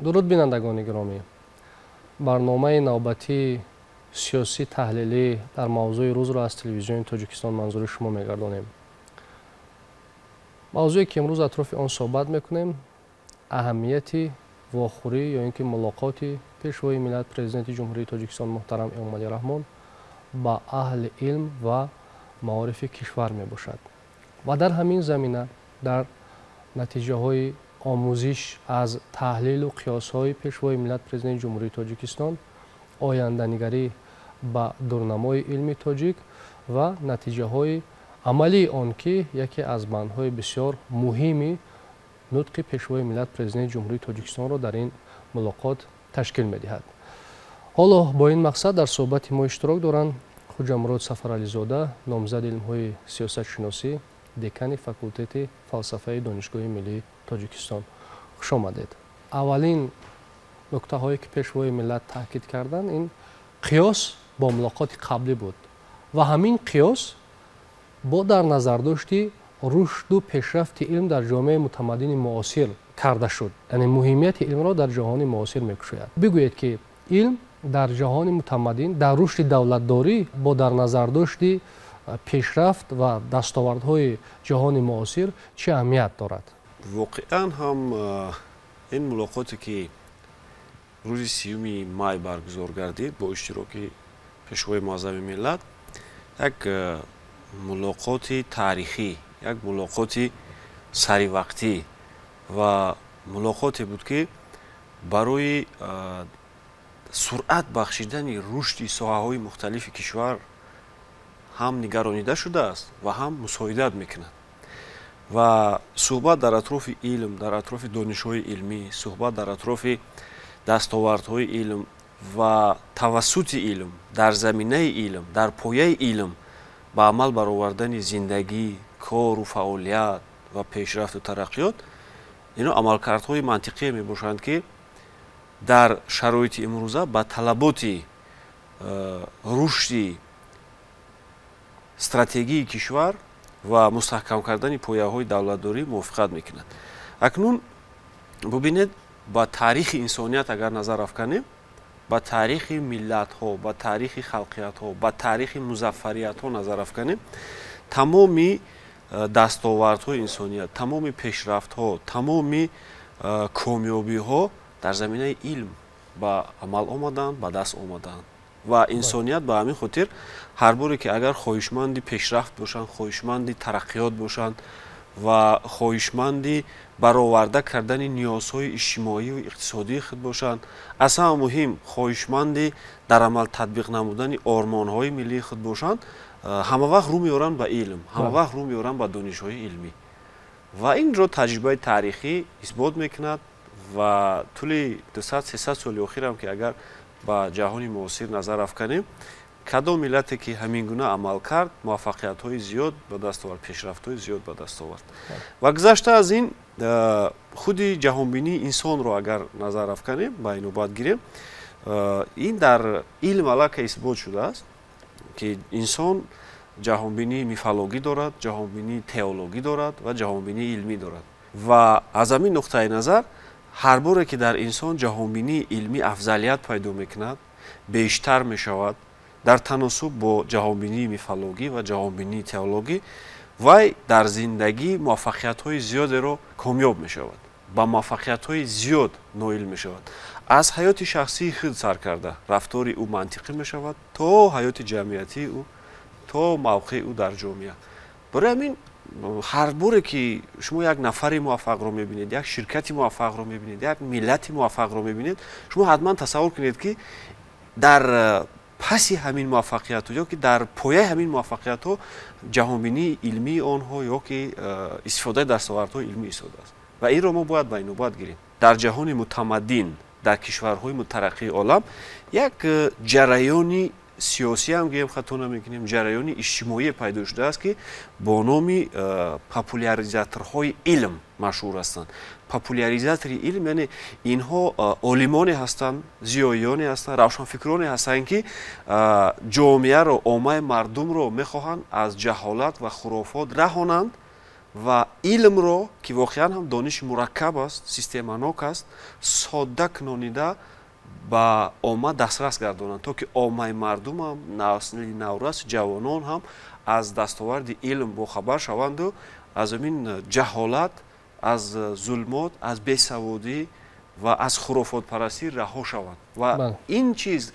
Дуруд, бинандагони гиромӣ. Барномаи навбатии сиёсӣ таҳлилӣ дар мавзӯи рӯзро аз телевизиони Тоҷикистон манзури шумо мегардонем. Мавзӯе ки имрӯз атрофи он суҳбат мекунем, аҳамияти вохӯрӣ ё ин ки мулоқоти Пешвои миллат, Президенти Ҷумҳурии Тоҷикистон муҳтарам Эмомалӣ Раҳмон ба аҳли илм ва маорифи кишвар мебошад. Ва дар ҳамин замина дар натиҷаҳои омӯзиш аз таҳлилу қиёсҳои Пешвои миллат, Президенти Ҷумҳурии Тоҷикистон, оянданигарӣ ба дурнамои илми тоҷик ва натиҷаҳои амалии он, ки яке аз бандҳои бисёр муҳими нутқи Пешвои миллат, Президенти Ҷумҳурии Тоҷикистонро дар ин мулоқот ташкил медиҳад. Ҳоло бо ин мақсад дар суҳбати мо иштирок доранд Хуҷамурод Сафарализода, номзади илмҳои сиёсатшиносӣ, декани факултети фалсафаи Донишгоҳи миллии Тоҷикистон. Хуш омадед. Аввалин нуктаҳое ки Пешвои миллат таъкид карданд, ин қиёс бо мулоқоти қаблӣ буд ва ҳамин қиёс бо дар назардошти рушду пешрафти илм дар ҷомеаи мутамаддини муосир карда шуд, яъне муҳимияти илмро дар ҷаҳони муосир мекушояд. Бигӯед, ки илм дар ҷаҳони мутамаддин, дар рушди давлатдорӣ бо дар назардошти пешрафт ва дастовардҳои ҷаҳони муосир чӣ аҳамият дорад? Воқеан ҳам, ин мулоқоте ки рӯзи 30-уми май баргузор гардид бо иштироки Пешвои муаззами миллат, як мулоқоти таърихӣ, як мулоқоти саривақтӣ ва мулоқоте буд, ки барои суръат бахшидани рушди соҳаҳои мухталифи кишвар ҳам нигаронида шудааст ва ҳам мусоидат мекунад. Ва суҳбат дар атрофи илм, дар атрофи донишҳои илмӣ, суҳбат дар атрофи дастовардҳои илм ва тавассути илм, дар заминаи илм, дар пояи илм ба амал баровардани зиндагӣ, кору фаъолият ва пешрафту тараққиёт, ино амалкардҳои мантиқие мебошанд, ки дар шароити имрӯза ба талаботи рушди стратегии кишвар ва мустаҳкам кардани пояҳои давлатдорӣ мувофиқат мекунад. Акнун бубинед, ба таърихи инсоният агар назар афканем, ба таърихи миллатҳо, ба таърихи халқиятҳо, ба таърихи музаффариятҳо назар афканем, тамоми дастовардҳои инсоният, тамоми пешрафтҳо, тамоми комёбиҳо дар заминаи илм ба амал омаданд, ба даст омаданд. Ва инсоният ба ҳамин хотир ҳар боре ки агар хоҳишманди пешрафт бошанд, хоҳишманди тараққиёт бошанд ва хоҳишманди бароварда кардани ниёзҳои иҷтимоию иқтисодии худ бошанд, аз ҳама муҳим, хоҳишманди дар амал татбиқ намудани ормонҳои миллии худ бошанд, ҳама вақт рӯ меоранд ба илм, ҳама вақт рӯ меоранд ба донишҳои илмӣ. Ва инро таҷрибаи таърихӣ исбот мекунад. Ва тӯли 200-300 соли охирам ки агар ба ҷаҳони муосир назар афканем, кадом миллате ки ҳамин гуна амал кард, муваффақиятҳои зиёд ба даст овард, пешрафтҳои зиёд ба даст овард. Ва гузашта аз ин, худи ҷаҳонбинии инсонро агар назар афканем, ба инобат гирем, ин дар илм аллакай исбот шудааст, ки инсон ҷаҳонбинии мифологӣ дорад, ҷаҳонбинии теологӣ дорад ва ҷаҳонбинии илмӣ дорад. Ва аз ҳамин нуқтаи назар, ҳар боре ки дар инсон ҷаҳонбинии илмӣ афзалият пайдо мекунад, бештар мешавад дар таносуб бо ҷаҳонбинии мифологӣ ва ҷаҳонбинии теологӣ, вай дар зиндагӣ муваффақиятҳои зиёдеро комёб мешавад, ба муваффақиятҳои зиёд ноил мешавад. Аз ҳаёти шахсии худ сар карда, рафтори ӯ мантиқӣ мешавад, то ҳаёти ҷамъиятии ӯ, то мавқеи ӯ дар ҷомеа. Барои ҳамин, ҳар боре ки шумо як нафари муваффақро мебинед, як ширкати муваффақро мебинед, як миллати муваффақро мебинед, шумо ҳатман тасаввур кунед, ки дар паси ҳамин муваффақиятҳо ё ки дар пояи ҳамин муваффақиятҳо ҷаҳонбинии илмии онҳо ё ки истифодаи дастовардҳои илмӣ истодааст. Ва инро мо бояд ба инобат гирем. Дар ҷаҳони мутамаддин, дар кишварҳои мутараққии олам як ҷараёни сиёсӣ ҳам гӯем, хато намекунем, ҷараёни иҷтимоие пайдо шудааст, ки бо номи популяризаторҳои илм машҳур ҳастанд. Популяризатори илм, яъне инҳо олимоне ҳастанд, зиёиёне ҳастанд, равшанфикроне ҳастанд, ки ҷомеаро, оммаи мардумро мехоҳанд аз ҷаҳолат ва хурофот раҳонанд. Ва илмро, ки воқеан ҳам дониши мураккаб аст, системанок аст, содда кунонида ба омма дастрас гардонанд, то ки оммаи мардумам, насли наврас, ҷавонон ҳам аз дастоварди илм бохабар шаванду аз ҳамин ҷаҳолат, аз зулмот, аз бесаводӣ ва аз хурофотпарастӣ раҳо шаванд. Ва ин чиз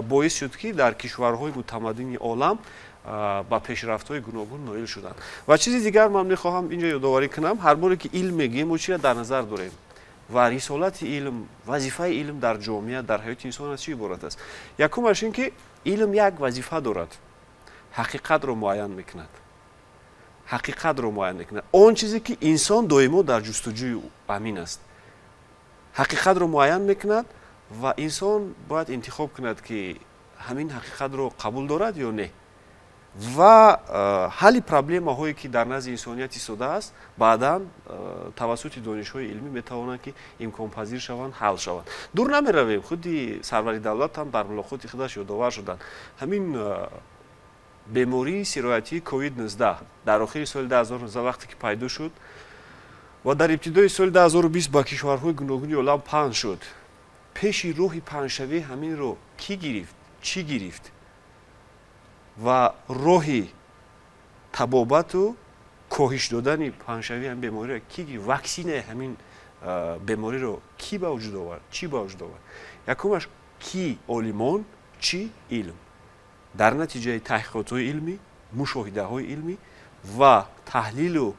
боис шуд, ки дар кишварҳои мутамаддини олам ба пешрафтҳои гуногун ноил шуданд. Ва чизи дигар ман мехоҳам инҷо ёдоварӣ кунам, ҳар боре ки илм мегӯем, мо чиро дар назар дорем? Ва рисолати илм, вазифаи илм дар ҷомеа, дар ҳаёти инсон аз чӣ иборат аст? Якумаш ин ки илм як вазифа дорад, ҳақиқатро муайян мекунад. Ҳақиқатро муайян мекунад. Он чизе ки инсон доимо дар ҷустуҷӯи амин аст. Ҳақиқатро муайян мекунад ва инсон бояд интихоб кунад, ки ҳамин ҳақиқатро қабул дорад ё не. Ва ҳалли проблемаҳое, ки дар назди инсоният истодааст, баъдан тавассути донишҳои илмӣ метавонанд, ки имконпазир шаванд, ҳал шаванд. Дур намеравем, худи сарвари давлат ҳам дар мулоқоти худаш ёдовар шуданд. Ҳамин бемории сироятии COVID-19 дар охири соли 2019 вақте ки пайдо шуд ва дар ибтидои соли 2020 ба кишварҳои гуногуни олам паҳн шуд, пеши роҳи паҳншавии ҳаминро кӣ гирифт, чӣ гирифт? Ва роҳи табобату коҳиш додани паҳншавии ҳамин бемориро кӣ гирифт? Ваксинаи ҳамин бемориро кӣ ба вуҷуд овард, чӣ ба вуҷуд овард? Якумаш кӣ олимон, чӣ илм. Дар натиҷаи таҳқиқотҳои илмӣ, мушоҳидаҳои илмӣ ва таҳлилу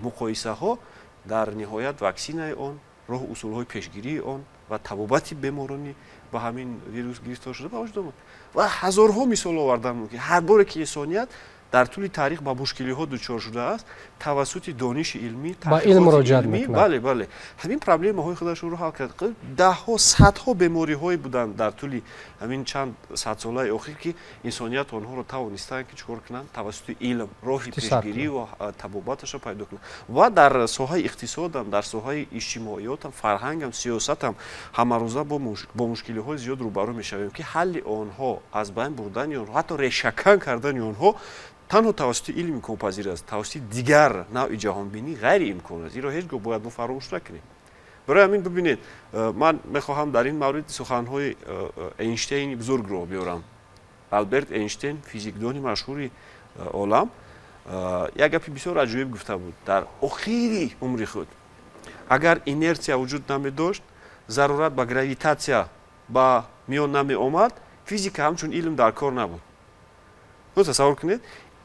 муқоисаҳо дар ниҳоят ваксинаи он, роҳу усулҳои пешгирии он ва табобати беморони ба ҳамин вирус гирифтор шуда ба вуҷуд омад. Ва ҳазорҳо мисол овардан мумкин. Ҳар боре ки инсоният дар тӯли таърих ба мушкилиҳо дучор шудааст, тавассути дониши илмӣ, ба илм муроҷиат мекунад. Бале, бале. Ҳамин проблемаҳои худашонро ҳал кард. Даҳҳо, садҳо бемориҳое буданд дар тӯли ҳамин чанд садсолаи охир, ки инсоният онҳоро тавонистанд, ки чикор кунанд, тавассути илм роҳи пешгирӣ ва табобаташро пайдо кунанд. Ва дар соҳаи иқтисодам, дар соҳаи иҷтимоиётам, фарҳангам, сиёсатам ҳамарӯза бо мушкилиҳои зиёд рӯбарӯ мешавем, ки ҳалли онҳо, аз байн бурдани онҳо, ҳатто решакан кардани онҳо танҳо тавассути илм имконпазир аст, тавассути дигар навъи ҷаҳонбинӣ ғайриимкон аст. Инро ҳеҷ гоҳ бояд мо фаромӯш накунем. Барои ҳамин бибинед, ман мехоҳам дар ин маврид суханҳои Эйнштейни бузургро биёрам. Алберт Эйнштейн, физикдони машҳури олам, як гапи бисёр аҷоиб гуфта буд дар охири умри худ. Агар инерсия вуҷуд намедошт, зарурат ба гравитатсия ба миён намеомад, физика ҳамчун илм дар кор набуд. Тасаввур кунед,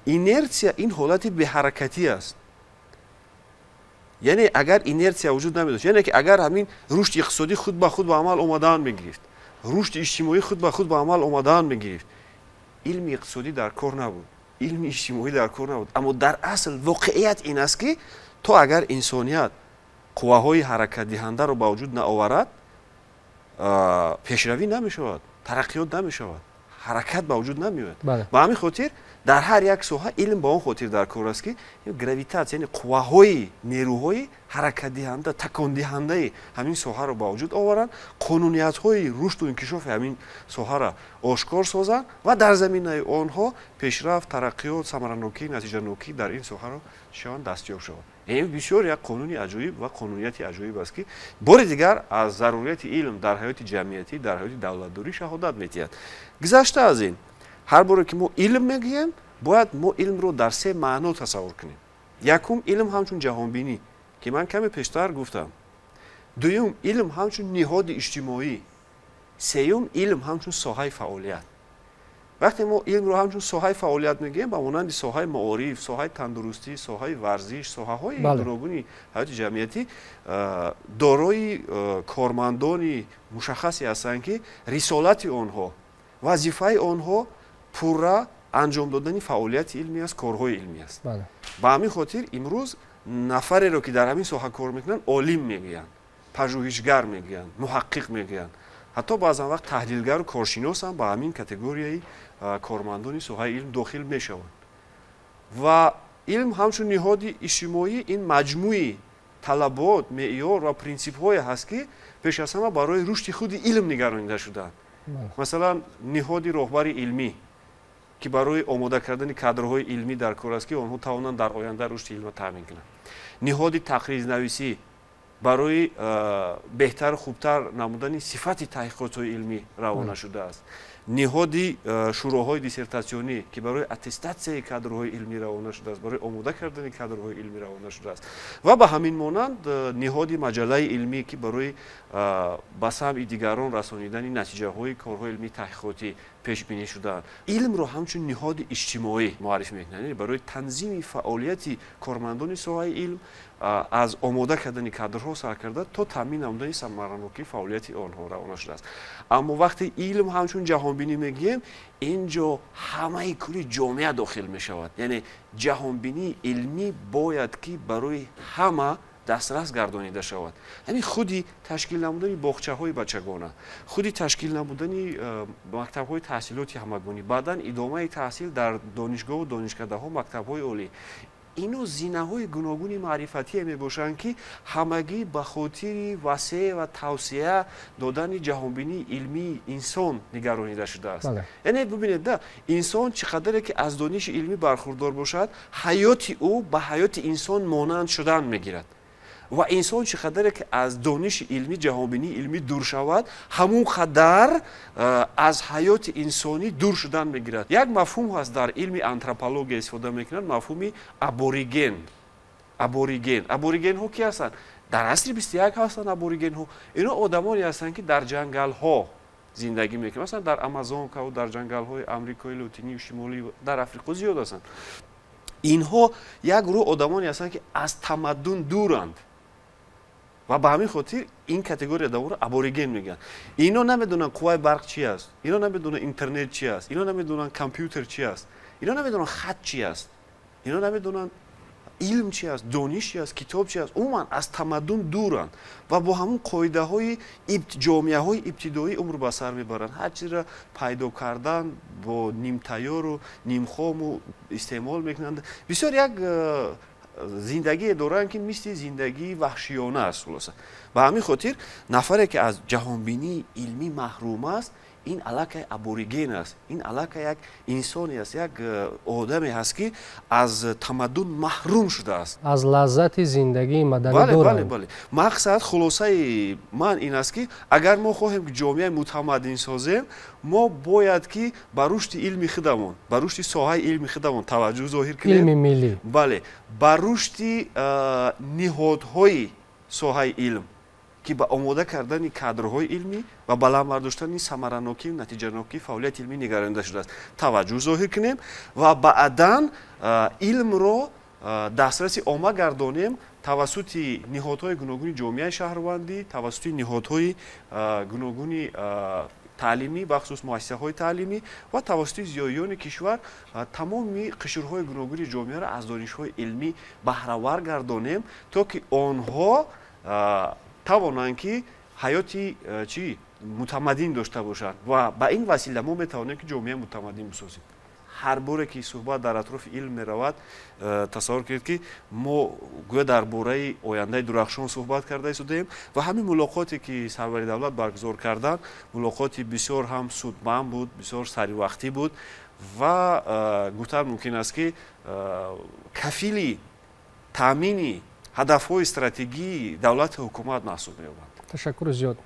инерсия ин ҳолати беҳаракатӣ аст. Яъне агар инерсия вуҷуд намедошт, яъне ки агар ҳамин рушди иқтисодӣ худ ба худ ба амал омадан мегирифт, рушди иҷтимоӣ худ ба худ ба амал омадан мегирифт, илми иқтисодӣ дар кор набуд, илми иҷтимоӣ дар кор набуд. Аммо дар асл воқеият ин аст, ки то агар инсоният қувваҳои ҳаракатдиҳандаро ба вуҷуд наоварад, пешравӣ намешавад, тараққиёт намешавад, ҳаракат ба вуҷуд намеояд. Ба ҳамин хотир дар ҳар як соҳа илм ба он хотир дар кор аст, ки гравитатсия, яъне қувваҳои, нерӯҳои ҳаракатдиҳанда, такондиҳандаи ҳамин соҳаро ба вуҷуд оваранд, қонуниятҳои рушду инкишофи ҳамин соҳаро ошкор созанд ва дар заминаи онҳо пешрафт, тараққиёт, самаранокӣ, натиҷанокӣ дар ин соҳаро шаванд, дастёб шаванд. Ин бисёр як қонуни аҷоиб ва қонунияти аҷоиб аст, ки бори дигар аз зарурияти илм дар ҳаёти ҷамъиятӣ, дар ҳаёти давлатдорӣ шаҳодат медиҳад. Гузашта аз ин, ҳар боре ки мо илм мегӯем, бояд мо илмро дар се маъно тасаввур кунем. Якум, илм ҳамчун ҷаҳонбинӣ, ки ман каме пештар гуфтам. Дуюм, илм ҳамчун ниҳоди иҷтимоӣ. Сеюм, илм ҳамчун соҳаи фаъолият. Вақте мо илмро ҳамчун соҳаи фаъолият мегӯем, ба монанди соҳаи маориф, соҳаи тандурустӣ, соҳаи варзиш, соҳаҳои гуногуни ҳаёти ҷамъиятӣ дорои кормандони мушаххасе ҳастанд, ки рисолати онҳо, вазифаи онҳо пурра анҷом додани фаъолияти илмӣ аст, корҳои илмӣ аст. Ба ҳамин хотир имрӯз нафареро, ки дар ҳамин соҳа кор мекунанд, олим мегӯянд, пажӯҳишгар мегӯянд, муҳаққиқ мегӯянд, ҳатто баъзан вақт таҳлилгару коршинос ҳам ба ҳамин категорияи кормандони соҳаи илм дохил мешаванд. Ва илм ҳамчун ниҳоди иҷтимоӣ ин маҷмӯи талабот, меъёр ва принсипҳое ҳаст, ки пеш аз ҳама барои рушди худи илм нигаронида шудаанд. Масалан, ниҳоди роҳбари илмӣ, ки барои омода кардани кадрҳои илмӣ дар кор аст, ки онҳо тавонанд дар оянда рушди илмро таъмин кунанд. Ниҳоди тақризнависӣ барои беҳтару хубтар намудани сифати таҳқиқотҳои илмӣ равона шудааст. Ниҳоди шӯроҳои диссертатсионӣ, ки барои аттестатсияи кадрҳои илмӣ равона шудааст, барои омода кардани кадрҳои илмӣ равона шудааст. Ва ба ҳамин монанд ниҳоди маҷаллаи илмӣ, ки барои ба самъи дигарон расонидани натиҷаҳои корҳои илмии таҳқиқотӣ пешбинӣ шудаанд. Илмро ҳамчун ниҳоди иҷтимоӣ муаррифӣ мекунанд, яъне барои танзими фаъолияти кормандони соҳаи илм аз омода кардани кадрҳо сар карда то таъмин намудани самаранокии фаъолияти онҳо равона шудааст. Аммо вақте илм ҳамчун ҷаҳонбинӣ мегӯем, ин ҷо ҳамаи кулли ҷомеа дохил мешавад. Яъне ҷаҳонбинии илмӣ бояд ки барои ҳама дастрас гардонида шавад. Ҳамин худи ташкил намудани боғчаҳои бачагона, худи ташкил намудани мактабҳои таҳсилоти ҳамагонӣ, баъдан идомаи таҳсил дар донишгоҳу донишкадаҳо, мактабҳои олӣ, ино зинаҳои гуногуни маърифатие мебошанд, ки ҳамагӣ ба хотири васеъ ва тавсеа додани ҷаҳонбинии илмии инсон нигаронида шудааст. Яъне бубинед, да, инсон чӣ қадаре ки аз дониши илмӣ бархурдор бошад, ҳаёти ӯ ба ҳаёти инсон монанд шудан мегирад. Ва инсон чӣ қадаре ки аз дониши илмӣ, ҷаҳонбинии илмӣ дур шавад, ҳамон қадар аз ҳаёти инсонӣ дур шудан мегирад. Як мафҳум ҳаст дар илми антропология истифода мекунанд, мафҳуми абориген. Абориген. Аборигенҳо ки ҳастанд? Дар асри 21 ҳастанд аборигенҳо. Ино одамоне ҳастанд, ки дар ҷангалҳо зиндагӣ мекунанд. Масалан, дар Амазонкаву дар ҷангалҳои Амрикои Лотинию Шимолӣ, дар Африқо зиёд ҳастанд. Инҳо як гурӯҳ одамоне ҳастанд, ки аз тамаддун дуранд. Ва ба ҳамин хотир ин категория одамонро абориген мегӯянд. Ино намедонанд қувваи барқ чи аст, ино намедонанд интернет чи аст, ино намедонанд компютер чи аст, ино намедонанд хат чи аст, ино намедонанд илм чи аст, дониш чи аст, китоб чи аст. Умуман аз тамаддун дуранд ва бо ҳамун қоидаҳои ҷомеаҳои ибтидоӣ умр ба сар мебаранд. Ҳар чизро пайдо кардан бо нимтайёру нимхому истеъмол мекунанд. Бисёр як зиндагие доранд, ки мисли зиндагии ваҳшиёна аст. Хулоса, ба ҳамин хотир нафаре ки аз ҷаҳонбинии илмӣ маҳрум аст, ин аллакай абориген аст, ин аллакай як инсоне аст, як одаме ҳаст, ки аз тамаддун маҳрум шудааст, аз лаззати зиндагии маданӣ дуранд. Бале, бале. Мақсад, хулосаи ман ин аст, ки агар мо хоҳем ки ҷомеаи мутамаддин созем, мо бояд ки ба рушди илми худамон, ба рушди соҳаи илми худамон таваҷҷӯҳ зоҳир кунем. Илми миллӣ. Бале, ба рушди ниҳодҳои соҳаи илм, ки ба омода кардани кадрҳои илмӣ ва баланд бардоштани самаранокӣ, натиҷанокии фаъолияти илмӣ нигаронида шудааст, таваҷҷӯҳ зоҳир кунем ва баъдан илмро дастраси омма гардонем тавассути ниҳодҳои гуногуни ҷомеаи шаҳрвандӣ, тавассути ниҳодҳои гуногуни таълимӣ, бахусус муассисаҳои таълимӣ, ва тавассути зиёиёни кишвар тамоми қишрҳои гуногуни ҷомеаро аз донишҳои илмӣ баҳравар гардонем, то ки онҳо тавонанд ки ҳаёти чӣ мутамаддин дошта бошанд. Ва ба ин васила мо метавонем ки ҷомеаи мутамаддин бисозем. Ҳар боре ки суҳбат дар атрофи илм меравад, тасаввур кунед, ки мо гӯё дар бораи ояндаи дурахшон суҳбат карда истодаем. Ва ҳамин мулоқоте ки сарвари давлат баргузор карданд, мулоқоти бисёр ҳам судманд буд, бисёр саривақтӣ буд ва гуфтан мумкин аст, ки кафили таъмини ҳадафҳои стратегии давлати ҳукумат маҳсуб меёбанд. Ташаккури зиёд.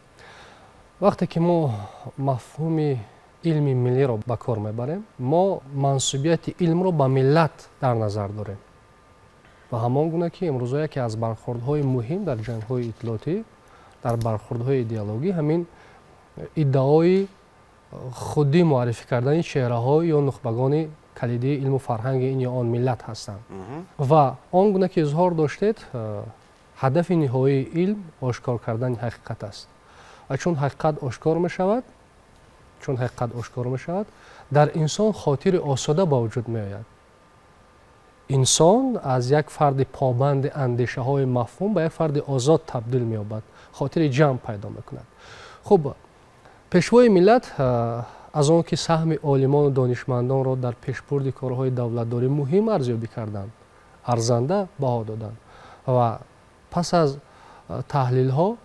Вақте ки мо мафҳуми илми миллиро ба кор мебарем, мо мансубияти илмро ба миллат дар назар дорем. Ва ҳамон гуна ки имрӯза яке аз бархӯрдҳои муҳим дар ҷангҳои иттилоотӣ, дар бархӯрдҳои идеологӣ ҳамин иддаои худӣ муаррифӣ кардани чеҳраҳо ё нухбагони калидии илму фарҳанги ин ё он миллат ҳастанд. Ва он гуна ки изҳор доштед, ҳадафи ниҳоии илм ошкор кардани ҳақиқат аст. Ва чун ҳақиқат ошкор мешавад, чун ҳақиқат ошкор мешавад, дар инсон хотири осода ба вуҷуд меояд. Инсон аз як фарди побанди андешаҳои мафҳум ба як фарди озод табдил меёбад, хотири ҷамъ пайдо мекунад. Хуб, пешвои миллат аз он ки саҳми олимону донишмандонро дар пешбурди корҳои давлатдорӣ муҳим арзёбӣ карданд, арзанда баҳо доданд ва пас аз таҳлилҳо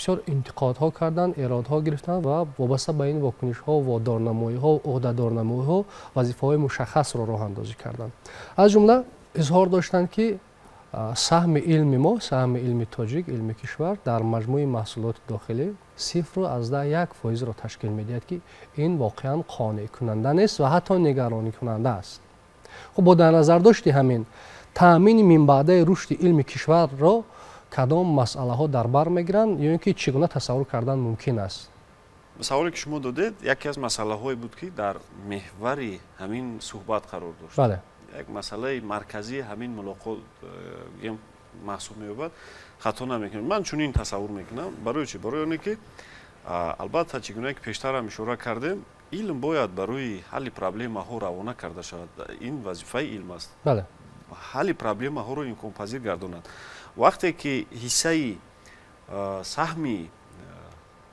Бисёр интиқодҳо карданд, эродҳо гирифтанд ва вобаста ба ин вокунишҳо, водорнамоиҳо, ӯҳдадорнамоиҳо вазифаҳои мушаххасро роҳандозӣ карданд. Аз ҷумла изҳор доштанд, ки саҳми илми мо, саҳми илми тоҷик, илми кишвар дар маҷмӯи маҳсулоти дохилӣ 0,1%-ро ташкил медиҳад, ки ин воқеан қонеъкунанда нест ва ҳатто нигаронӣкунанда аст. Хуб, бо дар назардошти ҳамин таъмини минбаъдаи рушди илми кишварро кадом масъалаҳо дар бар мегиранд ё ин ки чӣ гуна тасаввур кардан мумкин аст? Саволе ки шумо додед, яке аз масъалаҳое буд, ки дар меҳвари ҳамин суҳбат қарор дошт. Як масъалаи марказии ҳамин мулоқот маҳсуб меёбад. Хато намекунам, ман чунин тасаввур мекунам. Барои чӣ? Барои оне ки албатта, чӣ гуна ки пештар ҳам ишора кардем, илм бояд барои ҳалли проблемаҳо равона карда шавад. Ин вазифаи илм аст, ҳалли проблемаҳоро имконпазир гардонад. Вақте ки ҳиссаи саҳми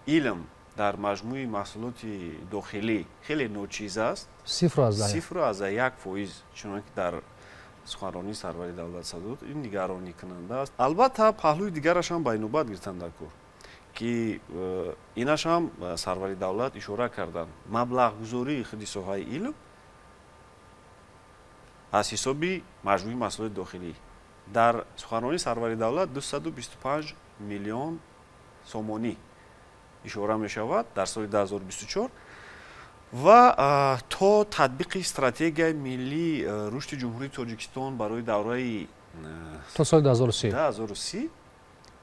илм дар маҷмӯи маҳсулоти дохилӣ хеле ночиз аст, 0,1%, чунон ки дар суханронии сарвари давлат садо дод, ин нигаронӣкунанда аст. Албатта, паҳлӯи дигараш ҳам ба инобат гирифтан дар кор, ки инаш ҳам сарвари давлат ишора карданд: маблағгузории худи соҳаи илм аз ҳисоби маҷмӯи маҳсулоти дохилӣ. Дар суханронии сарвари давлат 225 миллион сомонӣ ишора мешавад дар соли 2024 ва то татбиқи стратегияи миллии рушди Ҷумҳурии Тоҷикистон барои давраи то соли 2030. 2030.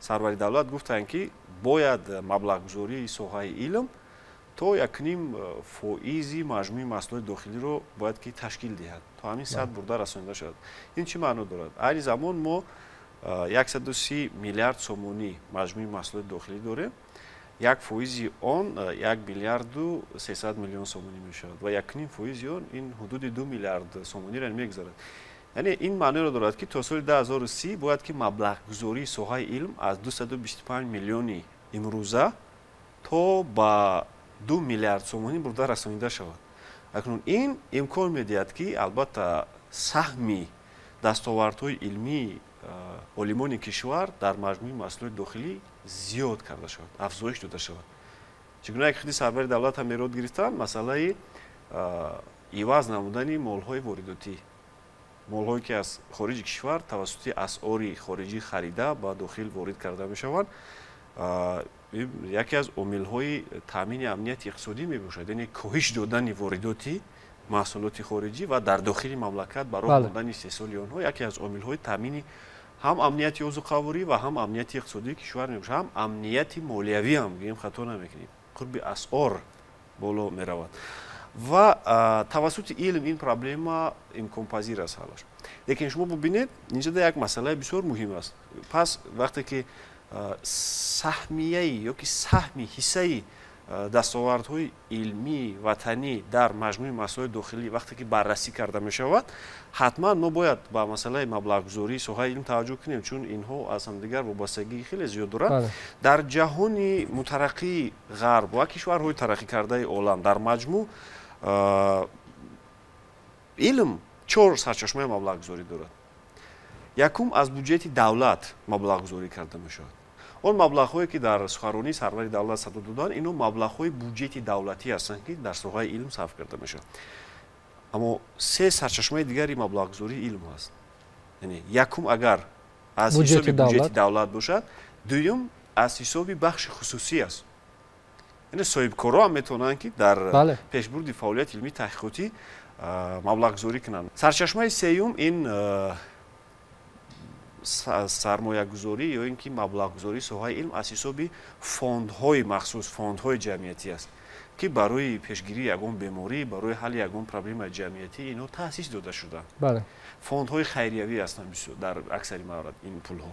Сарвари давлат гуфтанд, ки бояд маблағгузории соҳаи илм то 1,5% маҷмӯи маҳсулоти дохилиро бояд ки ташкил диҳад, то ҳамин сатҳ бурда расонида шавад. Ин чӣ маъно дорад? Айни замон мо 130 миллиард сомонӣ маҷмӯи маҳсулоти дохилӣ дорем. 1% он 1 миллиарду 300 миллион сомонӣ мешавад ва 1,5% он ин ҳудуди 2 миллиард сомониро мегузарад. Яъне ин маъноро дорад, ки то соли 2030 бояд ки маблағгузории соҳаи илм аз 225 миллиони имрӯза то ба 2 миллиард сомонӣ бурда расонида шавад. Акнун ин имкон медиҳад, ки албатта саҳми дастовардҳои илмии олимони кишвар дар маҷмӯи маҳсулоти дохилӣ зиёд карда шавад, афзоиш дода шавад. Чӣ гуна ки худи сарвари давлат ҳам эрод гирифтанд, масъалаи иваз намудани молҳои воридотӣ, молҳое ки аз хориҷи кишвар тавассути асъори хориҷӣ харида ба дохил ворид карда мешаванд, яке аз омилҳои таъмини амнияти иқтисодӣ мебошад. Яъне коҳиш додани воридоти маҳсулоти хориҷӣ ва дар дохили мамлакат ба роҳ мондани истеҳсоли онҳо яке аз омилҳои таъмини ҳам амнияти озуқаворӣ ва ҳам амнияти иқтисодии кишвар мебошад, ҳам амнияти молиявӣ ҳам гӯем, хато намекунем. Қурби асъор боло меравад ва тавассути илм ин проблема имконпазир аст ҳаллаш. Лекин шумо бубинед, инҷода як масъалаи бисёр муҳим аст. Пас вақте ки саҳмияи ё ки саҳми ҳиссаи дастовардҳои илмии ватанӣ дар маҷмӯи маҳсулоти дохилӣ вақте ки баррасӣ карда мешавад, ҳатман мо бояд ба масъалаи маблағгузории соҳаи илм таваҷҷӯҳ кунем, чун инҳо аз ҳамдигар вобастагии хеле зиёд доранд. Дар ҷаҳони мутараққии ғарб ва кишварҳои тараққӣ кардаи олам дар маҷмӯъ илм чор сарчашмаи маблағгузорӣ дорад. Якум, аз буҷети давлат маблағгузорӣ карда мешавад. Он маблағҳое, ки дар суханронии сарвари давлат садо доданд, ино маблағҳои буҷети давлатӣ ҳастанд, ки дар соҳаи илм сарф карда мешавад. Аммо се сарчашмаи дигари маблағгузории илм ҳаст. Яъне якум агар аз ҳисоби буҷети давлат бошад, дуюм аз ҳисоби бахши хусусӣ аст. Яъне соҳибкорро ҳам метавонанд, ки дар пешбурди фаъолияти илмии таҳқиқотӣ маблағгузорӣ кунанд. Сарчашмаи сеюм ин сармоягузорӣ ё ин ки маблағгузории соҳаи илм аз ҳисоби фондҳои махсус, фондҳои ҷамъиятӣ аст, ки барои пешгирии ягон беморӣ, барои ҳалли ягон проблемаи ҷамъиятӣ инҳо таъсис дода шуданд. Фондҳои хайриявӣ ҳастанд дар аксари маврид ин пулҳо.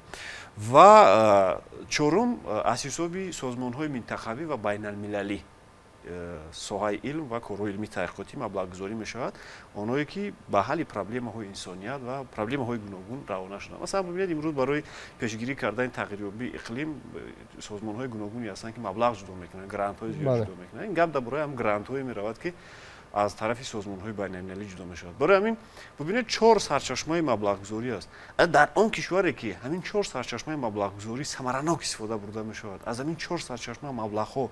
Ва чорум, аз ҳисоби созмонҳои минтақавӣ ва байналмилалӣ соҳаи илм ва корҳои илмии таҳқиқотӣ маблағгузорӣ мешавад, онҳое ки ба ҳалли проблемаҳои инсоният ва проблемаҳои гуногун равона шуданд. Масалан, бибинед, имрӯз барои пешгирӣ кардани тағйирёбии иқлим созмонҳои гуногуне ҳастанд, ки маблағ ҷудо мекунанд, грантҳои зиёд ҷудо мекунанд. Ин гап дар бораи ҳам грантҳое меравад, ки аз тарафи созмонҳои байналмилалӣ ҷудо мешавад. Барои ҳамин бубинед, чор сарчашмаи маблағгузорӣ аст. Дар он кишваре ки ҳамин чор сарчашмаи маблағгузорӣ самаранок истифода бурда мешавад, аз ҳамин чор сарчашма маблағҳо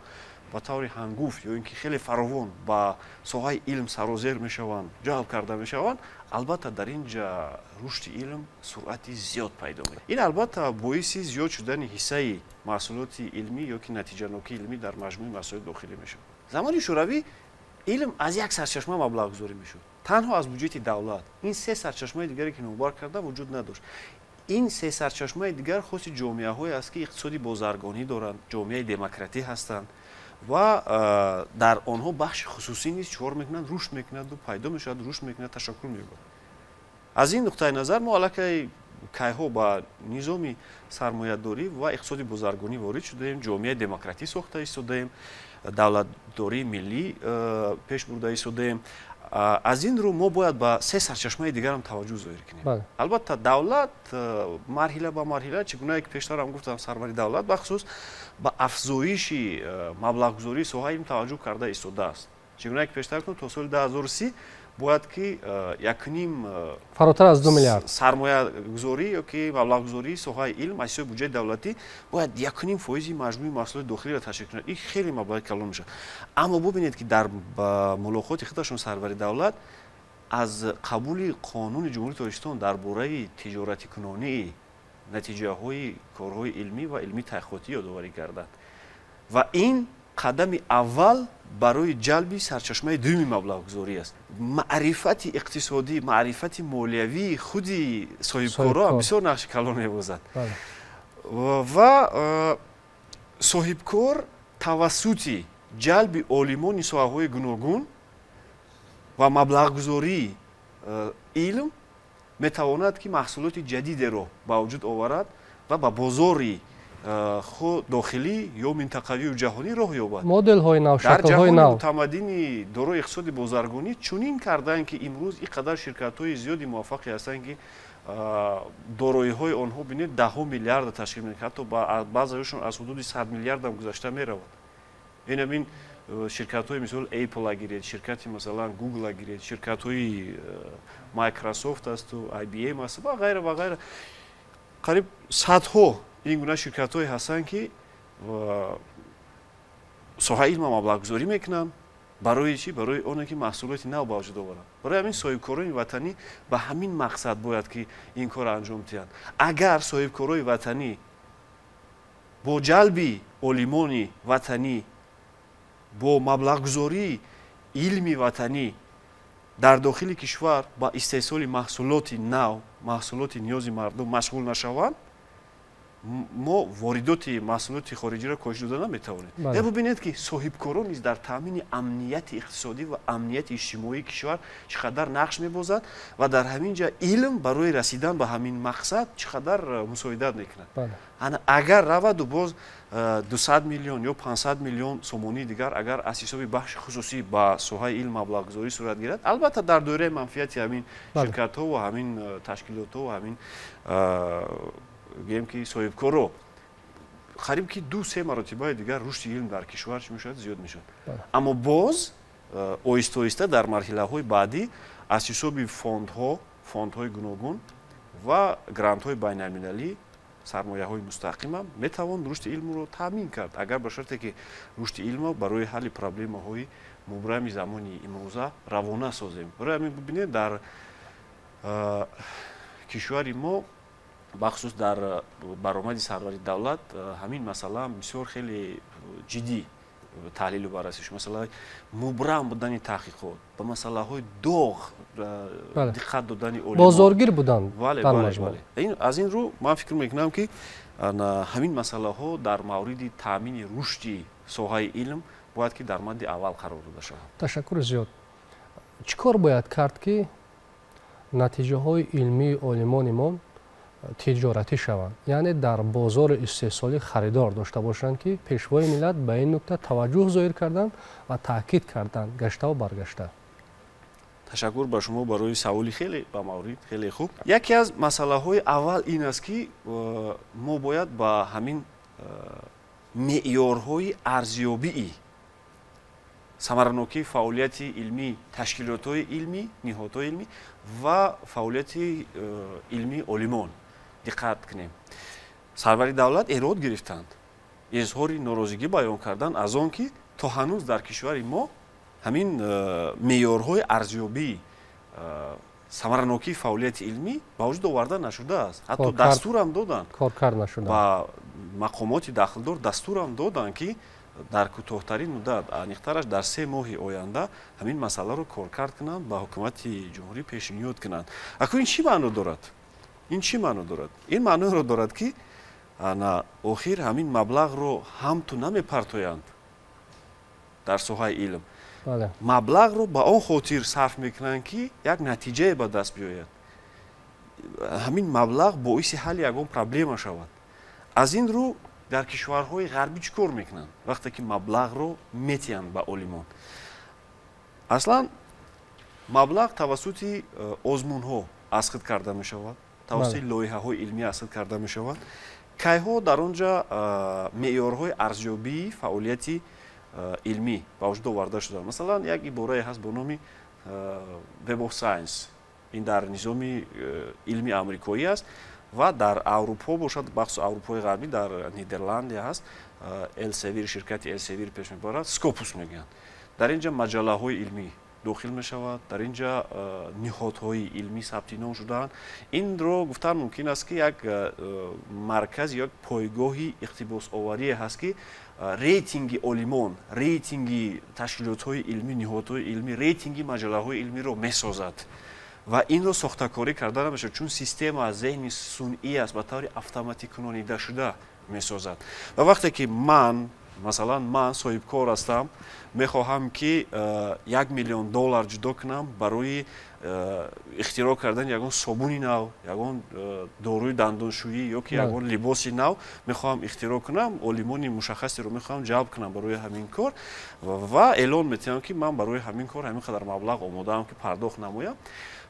ба таври ҳангуфт ё ин ки хеле фаровон ба соҳаи илм сарозер мешаванд, ҷалб карда мешаванд, албатта дар ин ҷа рушди илм суръати зиёд пайдо мекунад. Ин албатта боиси зиёд шудани ҳиссаи маҳсулоти илмӣ ё ки натиҷанокии илмӣ дар маҷмӯи маҳсулоти дохилӣ мешавад. Замони Шӯравӣ илм аз як сарчашма маблағгузорӣ мешуд, танҳо аз буҷети давлат. Ин се сарчашмаи дигаре ки номбар карда вуҷуд надошт. Ин се сарчашмаи дигар хоси ҷомеаҳое аст ки иқтисоди бозаргонӣ доранд, ҷомеаи демократӣ ҳастанд ва дар онҳо бахши хусусӣ низ чикор мекунанд, рушд мекунаду пайдо мешавад, рушд мекунад, ташаккул меёбад. Аз ин нуқтаи назар мо аллакай кайҳо ба низоми сармоядорӣ ва иқтисоди бозаргонӣ ворид шудаем, ҷомеаи демократӣ сохта истодаем, давлатдории миллӣ пеш бурда истодаем. Аз ин рӯ мо бояд ба се сарчашмаи дигарам таваҷҷӯҳ зоҳир кунем. Албатта давлат марҳила ба марҳила, чӣ гунае ки пештарам гуфтам, сарвари давлат бахусус ба афзоиши маблағгузории соҳаи илм таваҷҷӯҳ карда истодааст. Чӣ гунае ки пештар гуфтам, то соли 2030 бояд ки якним фаротар аз 2 миллиард сармоягузорӣ ё ки маблағгузории соҳаи илм аз ҳисоби буҷети давлатӣ бояд 1,5% маҷмӯи маҳсулоти дохилиро ташкил кунад. Ин хеле маблағи калон мешавад. Аммо бубинед ки дар мулоқоти худашон сарвари давлат аз қабули қонуни Ҷумҳурии Тоҷикистон дар бораи тиҷоратикунонии натиҷаҳои корҳои илмӣ ва илмии таҳқиқотӣ ёдоварӣ карданд ва ин қадами аввал барои ҷалби сарчашмаи дуюми маблағгузорӣ аст. Маърифати иқтисодӣ, маърифати молиявии худи соҳибкорро бисёр нақши калон мебозад ва соҳибкор тавассути ҷалби олимони соҳаҳои гуногун ва маблағгузории илм метавонад ки маҳсулоти ҷадидеро ба вуҷуд оварад ва ба бозори худ дохилӣ ё минтақавию ҷаҳонӣ роҳ ёбад. Моделҳои нав, шаклҳои нав. Дар ҷаҳони мутамаддини дорои иқтисоди бозаргонӣ чунин кардаанд ки имрӯз ин қадар ширкатҳои зиёди муваффақе ҳастанд ки дороиҳои онҳо бинед даҳҳо миллиарда ташкил мекунад, ҳатто баъзеашон аз ҳудуди 100 миллиардам гузашта меравад. Ин ҳамин ширкатҳои мисол Apple гиред, ширкати масалан Google гиред, ширкатҳои Microsoft асту IBM аст ва ғайра ва ғайра. Қариб садҳо ин гуна ширкатҳое ҳастанд ки соҳаи илма маблағгузорӣ мекунанд. Барои чӣ? Барои оне ки маҳсулоти нав ба вуҷуд оваранд. Барои ҳамин соҳибкорони ватанӣ ба ҳамин мақсад бояд ки ин корро анҷом диҳанд. Агар соҳибкорои ватанӣ бо ҷалби олимони ватанӣ, бо маблағгузории илми ватанӣ дар дохили кишвар ба истеҳсоли маҳсулоти нав, маҳсулоти ниёзи мардум машғул нашаванд, мо воридоти маҳсулоти хориҷиро коҳиш дода наметавонем. Бубинед ки соҳибкорон низ дар таъмини амнияти иқтисодӣ ва амнияти иҷтимоии кишвар чӣ қадар нақш мебозад ва дар ҳамин ҷа илм барои расидан ба ҳамин мақсад чӣ қадар мусоидат мекунад. Агар раваду боз 200 миллион ё 500 миллион сомонии дигар агар аз ҳисоби бахши хусусӣ ба соҳаи илм маблағгузорӣ сурат гирад, албатта дар доираи манфиати ҳамин ширкатҳо ва ҳамин ташкилотҳо ва ҳамин гӯем ки соҳибкорро қариб ки 2-3 маротибаи дигар рушди илм дар кишвар чӣ мешавад, зиёд мешавад. Аммо боз оҳиста оҳиста дар марҳилаҳои баъдӣ аз ҳисоби фондҳо, фондҳои гуногун ва грантҳои байналмилалӣ, сармояҳои мустақимам метавон рушди илмро таъмин кард, агар ба шарте ки рушди илмро барои ҳалли проблемаҳои мубрами замони имрӯза равона созем. Барои ҳамин бибинед, дар кишвари мо бахусус дар баромади сарвари давлат ҳамин масъала бисёр хеле ҷиддӣ таҳлилу баррасӣ шуд. Масъалаи мубрам будани таҳқиқот, ба масъалаҳои доғ диққат додани олимон, бозоргир буданд дар маҷмӯъ. Аз ин рӯ ман фикр мекунам ки ҳамин масъалаҳо дар мавриди таъмини рушди соҳаи илм бояд ки дар мадди аввал қарор дода шаванд. Ташаккури зиёд. Чӣ кор бояд кард ки натиҷаҳои илмии олимони мо тиҷоратӣ шаванд, яъне дар бозори истеҳсолӣ харидор дошта бошанд, ки пешвои миллат ба ин нукта таваҷҷӯҳ зоҳир карданд ва таъкид карданд гаштаву баргашта? Ташаккур ба шумо барои саволи хеле ба маврид, хеле хуб. Яке аз масъалаҳои аввал ин аст ки мо бояд ба ҳамин меъёрҳои арзёбии Самаранокии фаъолияти илмӣ, ташкилотҳои илмӣ, ниҳодҳои илмӣ ва фаъолияти илмии олимон диққат кунем. Сарвари давлат эрод гирифтанд, изҳори норозигӣ баён карданд аз он, ки то ҳанӯз дар кишвари мо ҳамин меъёрҳои арзёбии самаранокии фаъолияти илмӣ ба вуҷуд оварда нашудааст. Ҳатто дастурам доданд, ба мақомоти дахлдор дастурам доданд, ки дар кӯтоҳтарин муддат, аниқтараш дар 3 моҳи оянда, ҳамин масъаларо коркард кунанд, ба ҳукумати ҷумҳурӣ пешниҳод кунанд. Акун ин чӣ маъно дорад? Ин чӣ маъно дорад? Ин маъноро дорад, ки ана охир ҳамин маблағро ҳам ту намепартоянд дар соҳаи илм, маблағро ба он хотир сарф мекунанд, ки як натиҷае ба даст биёяд, ҳамин маблағ боиси ҳалли ягон проблема шавад. Аз ин рӯ дар кишварҳои ғарбӣ чӣ кор мекунанд, вақте ки маблағро метиҳанд ба олимон? Аслан маблағ тавассути озмунҳо аз худ карда мешавад, тавассути лоиҳаҳои илмӣ аз худ карда мешавад. Кайҳо дар он ҷа меъёрҳои арзёбии фаъолияти илмӣ ба вуҷуд оварда шуданд. Масалан, як иборае ҳаст бо номи Web of Science. Ин дар низоми илми амрикоӣ аст ва дар Аврупо бошад, бахусус Аврупои Ғарбӣ, дар Нидерландия ҳаст, Элсевир, ширкати Элсевир пеш мебарад, Скопус мегӯянд. Дар ин ҷа маҷаллаҳои илмӣ дохил мешавад, дар ин ҷа ниҳодҳои илмӣ сабти ном шудаанд. Инро гуфтан мумкин аст, ки як марказ, як пойгоҳи иқтибосоварие ҳаст, ки рейтинги олимон, рейтинги ташкилотҳои илмӣ, ниҳодҳои илмӣ, рейтинги маҷаллаҳои илмиро месозад. Ва инро сохтакорӣ карда намешавад, чун система аз зеҳни сунъӣ аст, ба таври автоматикунонидашуда месозад. Ва вақте ки ман, масалан, ман соҳибкор ҳастам, мехоҳам, ки 1 миллион доллар ҷудо кунам барои ихтироъ кардани ягон собуни нав, ягон доруи дандоншӯӣ ё ки ягон либоси нав мехоҳам ихтироъ кунам, олимони мушаххасеро мехоҳам ҷалб кунам барои ҳамин кор ва эълон метиҳам, ки ман барои ҳамин кор ҳамин қадар маблағ омодаам, ки пардохт намоям.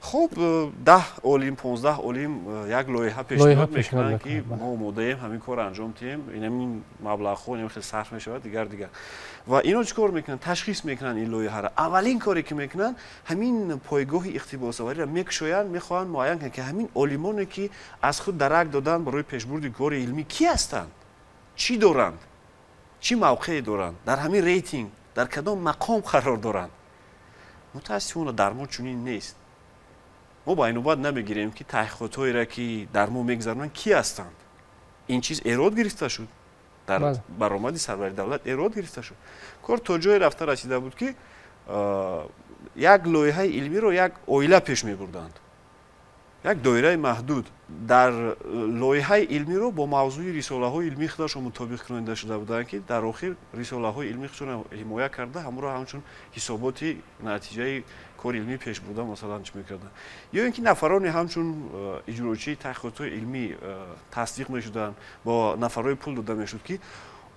Хуб, 10 олим, 15 олим як лоиҳа пешниҳод мекунанд, ки мо омодаем ҳамин корро анҷом диҳем, инамин маблағҳо инам хел сарф мешавад, дигар дигар. Ва ино чӣ кор мекунанд? Ташхис мекунанд ин лоиҳаро. Аввалин коре ки мекунанд, ҳамин пойгоҳи иқтибосовариро мекушоянд, мехоҳанд муайян кунанд, ки ҳамин олимоне, ки аз худ дарак доданд барои пешбурди кори илмӣ, кӣ ҳастанд, чӣ доранд, чӣ мавқее доранд, дар ҳамин рейтинг дар кадом мақом қарор доранд. Мутаассифона, дар мо чунин нест. Мо ба инобат намегирем, ки таҳқиқотҳоеро, ки дар мо мегузаронанд, кӣ ҳастанд. Ин чиз эрод гирифта шуд дар баромади сарвари давлат, эрод гирифта шуд. Кор то ҷое рафта расида буд, ки як лоиҳаи илмиро як оила пеш мебурданд, як доираи маҳдуд дар лоиҳаи илмиро бо мавзӯи рисолаҳои илмии худашон мутобиқ кунонида шуда буданд, ки дар охир рисолаҳои илмии худшонро ҳимоя карда, ҳамонро ҳамчун ҳисоботи натиҷаи кори илмӣ пеш бурда, масалан, чӣ мекарданд. Ё ин ки нафароне ҳамчун иҷрочии таҳқиқотҳои илмӣ тасдиқ мешуданд, бо нафарҳои пул дода мешуд, ки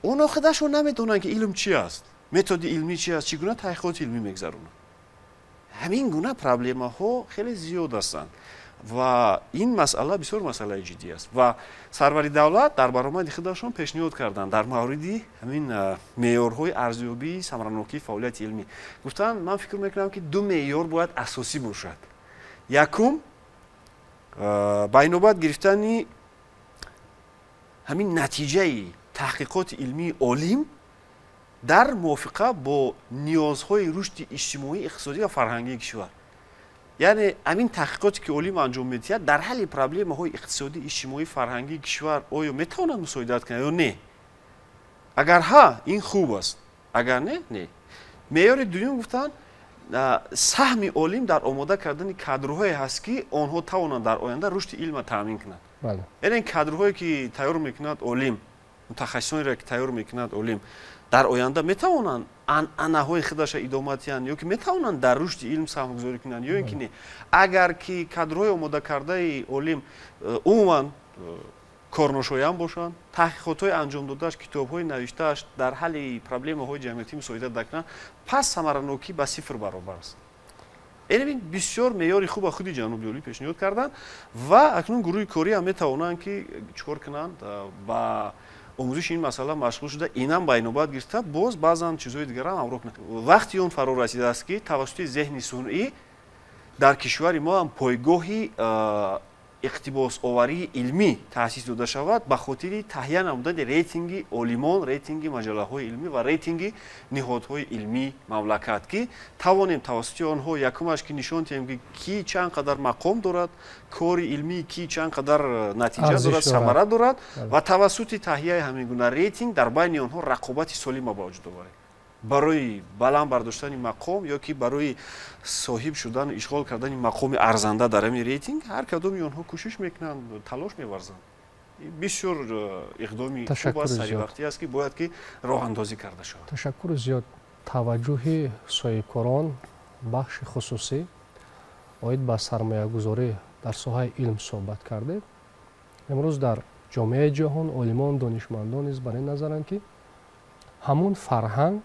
онҳо худашон намедонанд, ки илм чи аст, методи илмӣ чи аст, чӣ гуна таҳқиқоти илмӣ мегузаронанд. Ҳамин гуна проблемаҳо хеле зиёд ҳастанд ва ин масъала бисёр масъалаи ҷиддӣ аст. Ва сарвари давлат дар баромади худашон пешниҳод карданд дар мавриди ҳамин меъёрҳои арзёбии самаранокии фаъолияти илмӣ. Гуфтанд, ман фикр мекунам, ки ду меъёр бояд асосӣ бошад. Якум, ба инобат гирифтани ҳамин натиҷаи таҳқиқоти илмии олим дар мувофиқа бо ниёзҳои рушди иҷтимоӣ, иқтисодӣ ва фарҳангии кишвар. Яъне ҳамин таҳқиқоте, ки олим анҷом медиҳад, дар ҳалли проблемаҳои иқтисодӣ, иҷтимоӣ, фарҳангии кишвар оё метавонад мусоидат кунад ё не. Агар ҳа, ин хуб аст, агар не, не. Меъёри дуюм, гуфтанд, саҳми олим дар омода кардани кадрҳое ҳаст, ки онҳо тавонанд дар оянда рушди илма таъмин кунанд. Яъне кадрҳое, ки тайёр мекунад олим, мутахассисонеро, ки тайёр мекунад олим, дар оянда метавонанд анъанаҳои худаша идома диҳанд ё ки метавонанд дар рушди илм саҳмгузорӣ кунанд ё ин ки не. Агар ки кадрҳои омодакардаи олим умуман корношоям бошанд, таҳқиқотҳои анҷом додааш, китобҳои навиштааш дар ҳалли проблемаҳои ҷамъиятӣ мусоидат накунанд, пас самаранокӣ ба сифр баробар аст. Ин бисёр меъёри хуба худи ҷаноби олӣ пешниҳод карданд. Ва акнун гурӯҳи корӣ ҳам метавонанд, ки чӣ кор кунанд, ба омӯзиши ин масъала машғул шуда, инам ба инобат гирифта, боз баъзан чизҳои дигарам ҳамроҳ кунад. Вақти он фаро расидааст, ки тавассути зеҳни сунъӣ дар кишвари мо ҳам пойгоҳи иқтибосоварии илмӣ таъсис дода шавад ба хотири таҳия намудани рейтинги олимон, рейтинги маҷаллаҳои илмӣ ва рейтинги ниҳодҳои илмии мамлакат, ки тавонем тавассути онҳо якумаш ки нишон диҳем, ки ки чанд қадар мақом дорад, кори илмии ки чанд қадар натиҷа дорад, самара дорад, ва тавассути таҳияи ҳамин гуна рейтинг дар байни онҳо рақобати солима ба вуҷуд оварем барои баланд бардоштани мақом ё ки барои соҳиб шудан, ишғол кардани мақоми арзанда дар ҳамин рейтинг. Ҳар кадоми онҳо кӯшиш мекунанд, талош меварзанд. Бисёр иқдоми хуб аст, саривақтӣ аст, ки бояд ки роҳандозӣ карда шавад. Ташаккури зиёд. Таваҷҷӯҳи соҳибкорон, бахши хусусӣ оид ба сармоягузорӣ дар соҳаи илм суҳбат кардед. Имрӯз дар ҷомеаи ҷаҳон олимон, донишмандон низ бар ин назаранд, ки ҳамун фарҳанг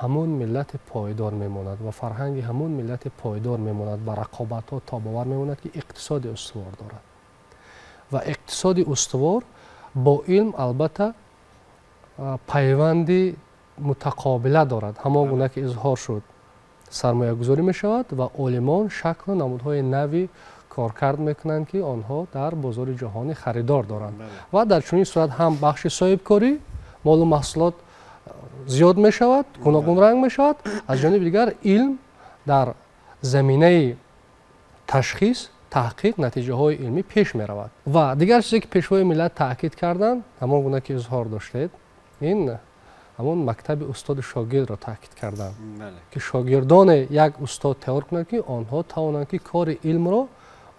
ҳамун миллати пойдор мемонад ва фарҳанги ҳамун миллати пойдор мемонад, ба рақобатҳо тобовар мемонад, ки иқтисоди устувор дорад. Ва иқтисоди устувор бо илм албатта пайванди мутақобила дорад. Ҳамон гуна ки изҳор шуд, сармоягузорӣ мешавад ва олимон шаклу намудҳои нави коркард мекунанд, ки онҳо дар бозори ҷаҳонӣ харидор доранд. Ва дар чунин сурат ҳам бахши соҳибкорӣ, молу маҳсулот зиёд мешавад, гуногунранг мешавад. Аз ҷониби дигар илм дар заминаи ташхис, таҳқиқ, натиҷаҳои илмӣ пеш меравад. Ва дигар чизе ки пешвои миллат таъкид карданд, ҳамон гуна ки изҳор доштед, ин ҳамон мактаби устоду шогирдро таъкид карданд, ки шогирдоне як устод тайёр кунад, ки онҳо тавонанд, ки кори илмро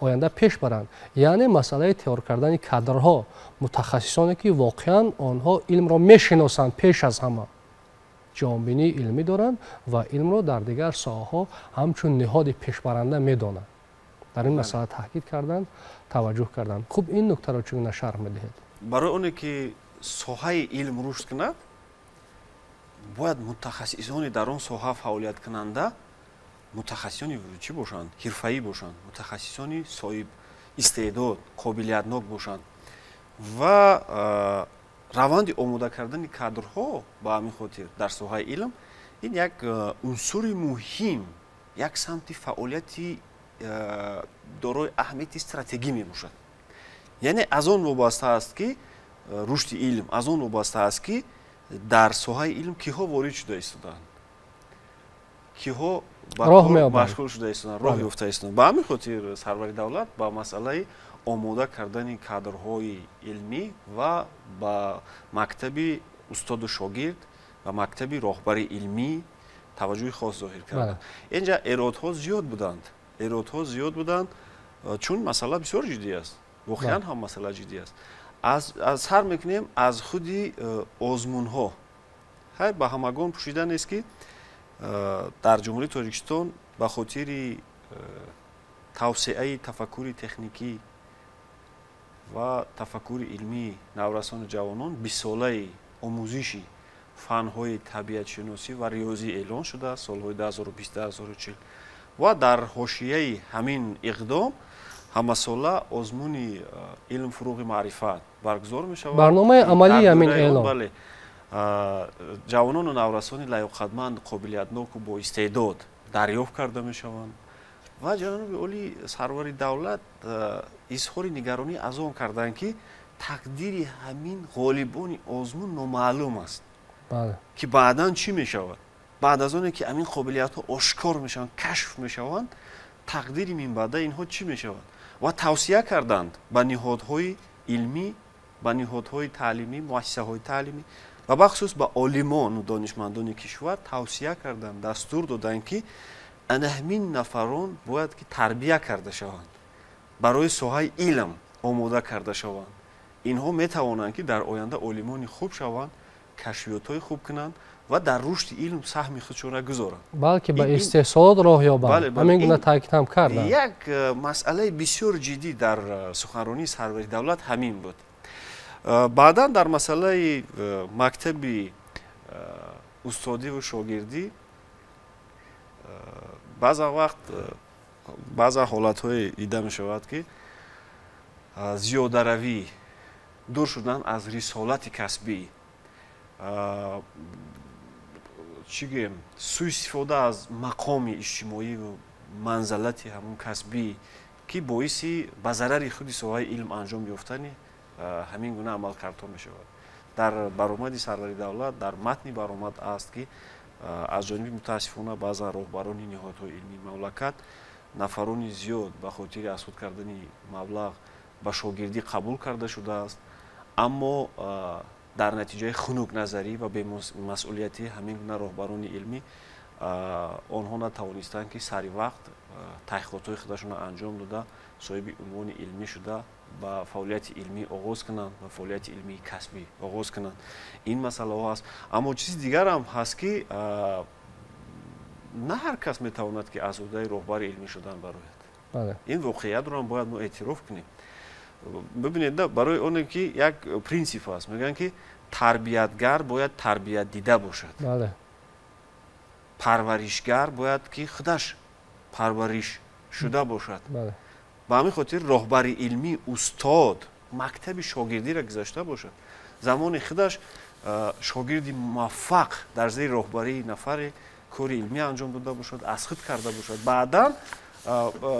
оянда пеш баранд. Яъне масъалаи тайёр кардани кадрҳо, мутахассисоне ки воқеан онҳо илмро мешиносанд, пеш аз ҳама ҷаҳонбинии илмӣ доранд ва илмро дар дигар соҳаҳо ҳамчун ниҳоди пешбаранда медонанд. Дар ин масъала таъкид карданд, таваҷҷӯҳ карданд. Хуб, ин нуктаро чӣ гуна шарҳ медиҳед? Барои оне ки соҳаи илм рушд кунад, бояд мутахассисони дар он соҳа фаъолияткунанда мутахассисони чӣ бошанд? Ҳирфаӣ бошанд, мутахассисони соҳиб истеъдод, қобилиятнок бошанд. Ва раванди омода кардани кадрҳо ба ҳамин хотир дар соҳаи илм ин як унсури муҳим, як самти фаъолияти дорои аҳамияти стратегӣ мебошад. Яъне аз он вобаста аст, ки рушди илм аз он вобаста аст, ки дар соҳаи илм киҳо ворид шуда истодаанд, киҳо ба кор машғул шуда истодаанд, роҳ ёфта истодаанд. Ба ҳамин хотир сарвари давлат ба масъалаи омода кардани кадрҳои илмӣ ва ба мактаби устоду шогирд ва мактаби роҳбари илмӣ таваҷҷӯҳи хос зоҳир карданд. Инҷа эродҳо зиёд буданд, эродҳо зиёд буданд, чун масъала бисёр ҷиддӣ аст, воқеан ҳам масъала ҷиддӣ аст. Аз сар мекунем аз худи озмунҳо. Ҳай, ба ҳамагон пӯшида нест, ки дар Ҷумҳурии Тоҷикистон ба хотири тавсеаи тафаккури техникӣ ва тафаккури илмии наврасону ҷавонон бистсолаи омӯзиши фанҳои табиатшиносӣ ва риёзӣ эълон шудааст солҳои 2020-2040, ва дар ҳошияи ҳамин иқдом ҳамасола озмуни илм фуруғи маърифат баргузор мешавад. Барномаи амалии ҳамин эълон. Бале, ҷавонону наврасони лаёқатманд, қобилиятноку бо истеъдод дарёфт карда мешаванд. Ва ҷаноби олӣ сарвари давлат изҳори нигаронӣ аз он карданд, ки тақдири ҳамин ғолибони озмун номаълум аст, ки баъдан чӣ мешавад. Баъд аз оне ки ҳамин қобилиятҳо ошкор мешаванд, кашф мешаванд, тақдири минбаъда инҳо чӣ мешавад? Ва тавсия карданд ба ниҳодҳои илмӣ, ба ниҳодҳои таълимӣ, муассисаҳои таълимӣ ва бахусус ба олимону донишмандони кишвар тавсия карданд, дастур доданд, ки ана ҳамин нафарон бояд ки тарбия карда шаванд, барои соҳаи илм омода карда шаванд. Инҳо метавонанд, ки дар оянда олимони хуб шаванд, кашфиётҳои хуб кунанд ва дар рушди илм саҳми худшонро гузоранд, балки ба истеҳсолот роҳ ёбанд. Ҳамин гуна таъкид ҳам карданд. Як масъалаи бисёр ҷиддӣ дар суханронии сарвари давлат ҳамин буд. Баъдан дар масъалаи мактаби устодиву шогирдӣ баъзан вақт баъзан ҳолатҳое дида мешавад, ки зиёдаравӣ Дур шудан аз рисолати касбӣ, чӣ гӯем, суистифода аз мақоми иҷтимоиву манзалати ҳамун касбӣ, ки боиси ба зарари худи соҳаи илм анҷом ёфтани ҳамин гуна амалкардҳо мешавад. Дар баромади сарвари давлат, дар матни баромад аст, ки аз ҷониби мутаассифона баъзан роҳбарони ниҳодҳои илмии мамлакат нафарони зиёд ба хотири аз худ кардани маблағ ба шогирдӣ қабул карда шудааст, аммо дар натиҷаи хунукназарӣ ва бемасъулияти ҳамин гуна роҳбарони илмӣ онҳо натавонистанд, ки сари вақт таҳқиқотҳои худашонро анҷом дода, соҳиби унвони илмӣ шуда, ба фаъолияти илмӣ оғоз кунанд, ба фаъолияти илмии касбӣ оғоз кунанд. Ин масъалаҳо ҳаст. Аммо чизи дигарам ҳаст, ки на ҳар кас метавонад, ки аз ӯҳдаи роҳбари илмӣ шудан барояд. Ин воқеиятро ҳам бояд мо эътироф кунем. Бибинед, барои оне ки як принсип аст, мегӯянд, ки тарбиятгар бояд тарбиятдида бошад, парваришгар бояд ки худаш парвариш шуда бошад. Ба ҳамин хотир роҳбари илмӣ, устод мактаби шогирдиро гузашта бошад, замони худаш шогирди муваффақ дар зери роҳбарии нафаре кори илмӣ анҷом дода бошад, аз худ карда бошад. Баъдан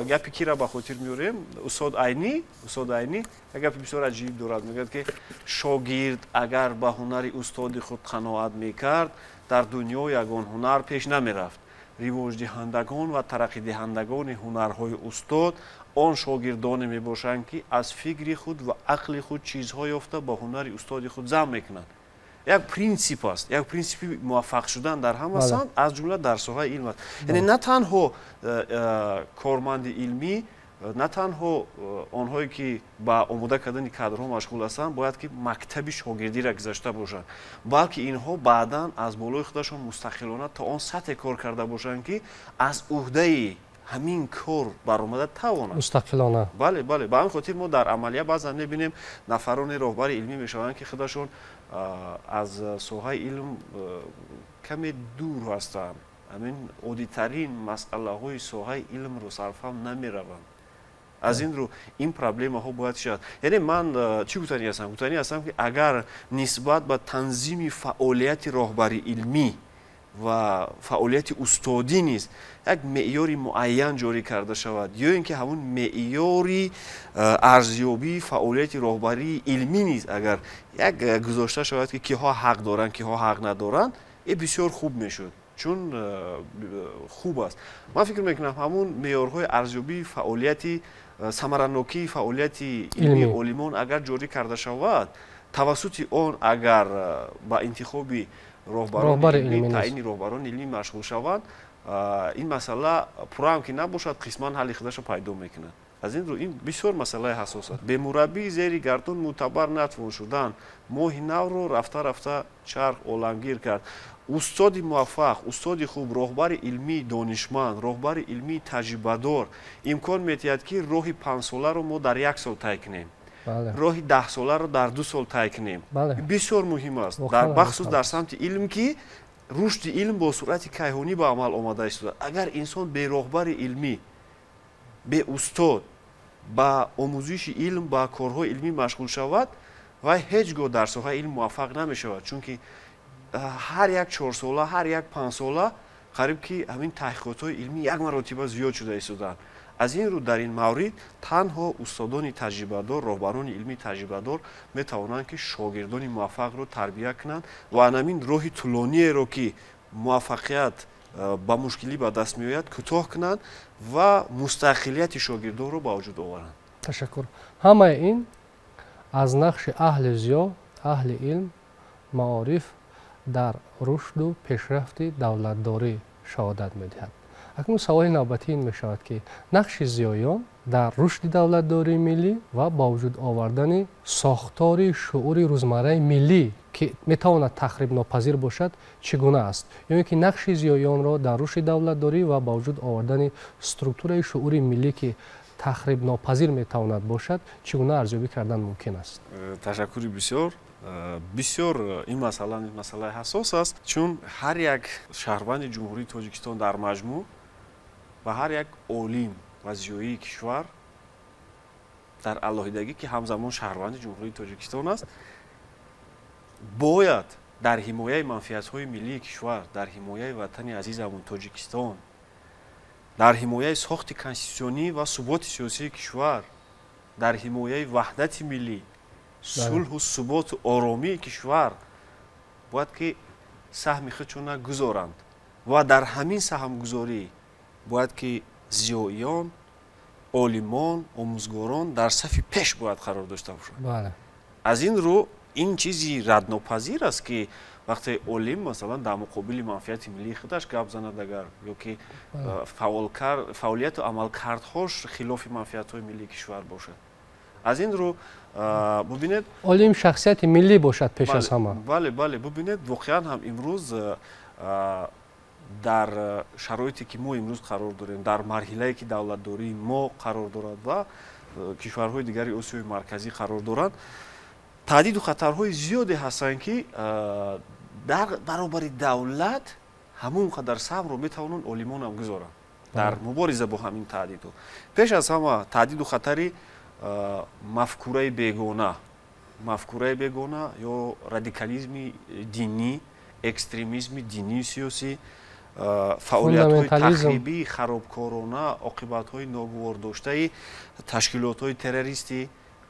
гапи кира ба хотир меорем? Устод Айнӣ. Устод Айнӣ як гапи бисёр аҷиб дорад, мегӯяд, ки шогирд агар ба ҳунари устоди худ қаноат мекард, дар дунё ягон ҳунар пеш намерафт. Ривоҷдиҳандагон ва тараққидиҳандагони ҳунарҳои устод он шогирдоне мебошанд, ки аз фикри худ ва ақли худ чизҳо ёфта, ба ҳунари устоди худ зам мекунанд. Як принсип аст, як принсипи муваффақ шудан дар ҳама самт, аз ҷумла дар соҳаи илм аст. Яъне на танҳо корманди илмӣ, на танҳо онҳое, ки ба омода кардани кадрҳо машғул ҳастанд, бояд ки мактаби шогирдиро гузашта бошанд, балки инҳо баъдан аз болои худашон мустақилона то он сатҳе кор карда бошанд, ки аз ӯҳдаи ҳамин кор баромада тавонанд. Мустақилона. Бале, бале. Ба ҳамин хотир мо дар амалия баъзан мебинем, нафароне роҳбари илмӣ мешаванд, ки худашон аз соҳаи илм каме дур ҳастанд, ҳамин оддитарин масъалаҳои соҳаи илмро сарфаҳм намераванд. Аз ин рӯ ин проблемаҳо бояд шавад. Яъне ман чӣ гуфтанӣ ҳастам? Гуфтанӣ ҳастам, ки агар нисбат ба танзими фаъолияти роҳбари илмӣ ва фаъолияти устодӣ низ як меъёри муайян ҷорӣ карда шавад, ё ин ки ҳамун меъёри арзёбии фаъолияти роҳбарии илмӣ низ агар як гузошта шавад, ки киҳо ҳақ доранд, киҳо ҳақ надоранд, ин бисёр хуб мешуд, чун хуб аст. Ман фикр мекунам, ҳамун меъёрҳои арзёбии фаъолияти, самаранокии фаъолияти илмии олимон агар ҷорӣ карда шавад, тавассути он агар ба интихоби роҳбарони, таъини роҳбарони илмӣ машғул шаванд, ин масъала пурраам ки набошад, қисман ҳалли худашро пайдо мекунад. Аз ин рӯ ин бисёр масъалаи ҳассос аст. Бемураббӣ зери гардун мӯътабар натвон шудан. Моҳи навро рафта рафта чарх оламгир кард. Устоди муваффақ, устоди хуб, роҳбари илмии донишманд, роҳбари илмии таҷрибадор имкон медиҳад, ки роҳи 5-соларо мо дар як сол тай кунем, роҳи 10-соларо дар 2 сол тай кунем. Бисёр муҳим аст, бахусус дар самти илм, ки рушди илм бо суръати кайҳонӣ ба амал омада истода. Агар инсон бе роҳбари илмӣ, бе устод ба омӯзиши илм, ба корҳои илмӣ машғул шавад, вай ҳеҷ гоҳ дар соҳаи илм муваффақ намешавад, чунки ҳар як 4-сола, ҳар як 5-сола қариб ки ҳамин таҳқиқотҳои илмӣ як маротиба зиёд шуда истодаанд. Аз ин рӯ дар ин маврид танҳо устодони таҷрибадор, роҳбарони илмии таҷрибадор метавонанд, ки шогирдони муваффақро тарбия кунанд ва ҳамин роҳи тӯлониеро, ки муваффақият ба мушкилӣ ба даст меояд, кӯтоҳ кунанд ва мустақилияти шогирдонро ба вуҷуд оваранд. Ташаккур. Ҳамаи ин аз нақши аҳли зиё, аҳли илм, маориф дар рушду пешрафти давлатдорӣ шаҳодат медиҳад. Акнун саволи навбатӣ ин мешавад, ки нақши зиёён дар рушди давлатдории миллӣ ва ба вуҷуд овардани сохтори шуури рӯзмарраи миллӣ, ки метавонад тахрибнопазир бошад, чӣ гуна аст, ё ин ки нақши зиёёнро дар рушди давлатдорӣ ва ба вуҷуд овардани структураи шуури миллӣ, ки тахрибнопазир метавонад бошад, чӣ гуна арзёбӣ кардан мумкин аст? Ташаккури бисёр. Бисёр ин масъала масъалаи ҳассос аст, чун ҳар як шаҳрванди Ҷумҳурии Тоҷикистон дар маҷмӯъ ва ҳар як олим ва зиёии кишвар дар алоҳидагӣ, ки ҳамзамон шаҳрванди Ҷумҳурии Тоҷикистон аст, бояд дар ҳимояи манфиатҳои миллии кишвар, дар ҳимояи ватани азизамон Тоҷикистон, дар ҳимояи сохти конститутсионӣ ва суботи сиёсии кишвар, дар ҳимояи ваҳдати миллӣ, сулҳу суботу оромии кишвар бояд ки саҳми худшона гузоранд ва дар ҳамин саҳмгузорӣ бояд ки зиёиён, олимон, омӯзгорон дар сафи пеш бояд қарор дошта бошанд. Аз ин рӯ ин чизи раднопазир аст, ки вақте олим масалан дар муқобили манфиати миллии худаш гап занад, агар ё ки фаъолияту амалкардҳош хилофи манфиатҳои миллии кишвар бошад. Аз ин рӯ бубинед, олим шахсияти миллӣ бошад пеш аз ҳама. Бале, бале, бубинед, воқеан ҳам имрӯз дар шароите ки мо имрӯз қарор дорем, дар марҳилае ки давлатдории мо қарор дорад ва кишварҳои дигари Осиёи Марказӣ қарор доранд, таҳдиду хатарҳои зиёде ҳастанд, ки дар баробари давлат ҳамон қадар саҳмро метавонанд олимонам гузоранд дар мубориза бо ҳамин таҳдидҳо. Пеш аз ҳама таҳдиду хатари мафкураи бегона, мафкураи бегона ё радикализми динӣ, экстремизми динию сиёсӣ, фаъолиятҳои тахрибии харобкорона, оқибатҳои ногувордоштаи ташкилотҳои террористӣ.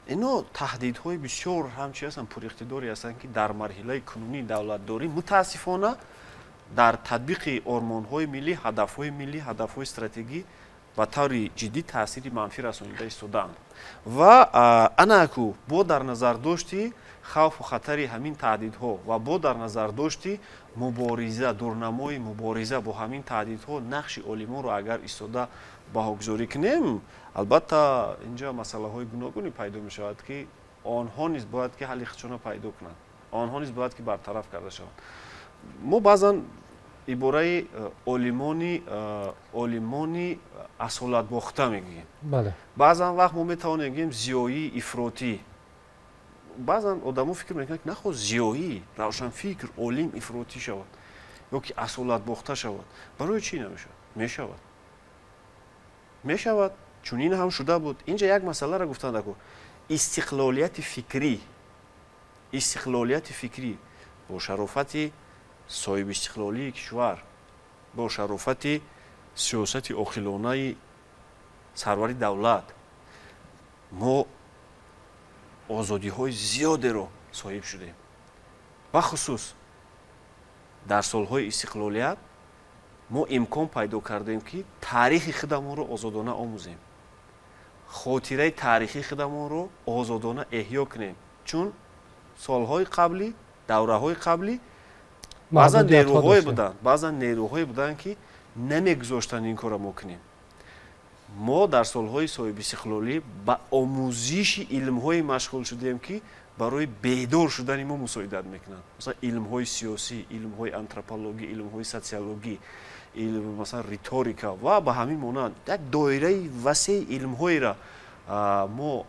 Ино таҳдидҳои бисёр ҳам чи ҳастанд, пуриқтидоре ҳастанд, ки дар марҳилаи кунунии давлатдорӣ мутаассифона дар татбиқи ормонҳои миллӣ, ҳадафҳои миллӣ, ҳадафҳои стратегӣ ба таври ҷиддӣ таъсири манфӣ расонида истодаанд. Ва анаку бо дар назардошти хавфу хатари ҳамин таҳдидҳо ва бо дар назардошти мубориза, дурнамои мубориза бо ҳамин таҳдидҳо, нақши олимонро агар истода баҳогузорӣ кунем, албатта инҷа масъалаҳои гуногуне пайдо мешавад, ки онҳо низ бояд ки ҳалли худшона пайдо кунанд, онҳо низ бояд ки бартараф карда шаванд. Мо баъзан ибораи олимони асолатбохта мегӯем. Баъзан вақт мо метавонем гӯем зиёии ифротӣ. Баъзан одамо фикр мекунанд, ки нахоҳ зиёӣ, равшанфикр, олим ифротӣ шавад ё ки асолатбохта шавад. Барои чӣ намешавад? Мешавад, мешавад, чунин ҳам шуда буд. Инҷа як масъаларо гуфтанд, аку истиқлолияти фикрӣ, истиқлолияти фикрӣ бо шарофати соҳибистиқлолии кишвар, бо шарофати сиёсати оқилонаи сарвари давлат мо озодиҳои зиёдеро соҳиб шудем. Бахусус дар солҳои истиқлолият мо имкон пайдо кардем, ки таърихи худамонро озодона омӯзем, хотираи таърихии худамонро озодона эҳё кунем, чун солҳои қаблӣ, давраҳои қаблӣ баъзан нерӯҳое буданд, баъзан нерӯҳое буданд, ки намегузоштанд ин корро мо кунем. Мо дар солҳои соҳибистиқлолӣ ба омӯзиши илмҳое машғул шудем, ки барои бедор шудани мо мусоидат мекунанд. Масалан, илмҳои сиёсӣ, илмҳои антропологӣ, илмҳои социологӣ, масалан риторика ва ба ҳамин монанд як доираи васеи илмҳоеро мо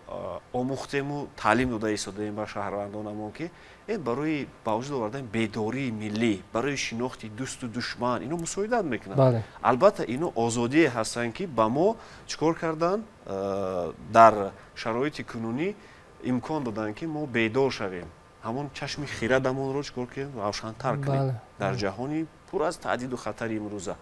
омӯхтему таълим дода истодаем ба шаҳрвандонамон, ки барои ба вуҷуд овардани бедории миллӣ, барои шинохти дӯсту душман ино мусоидат мекунанд. Албатта ино озодие ҳастанд, ки ба мо чӣ кор кардан, дар шароити кунунӣ имкон доданд, ки мо бедор шавем, ҳамон чашми хирадамонро чӣ кор кунем, равшантар кунем дар ҷаҳони пур аз таҳдиду хатари имрӯза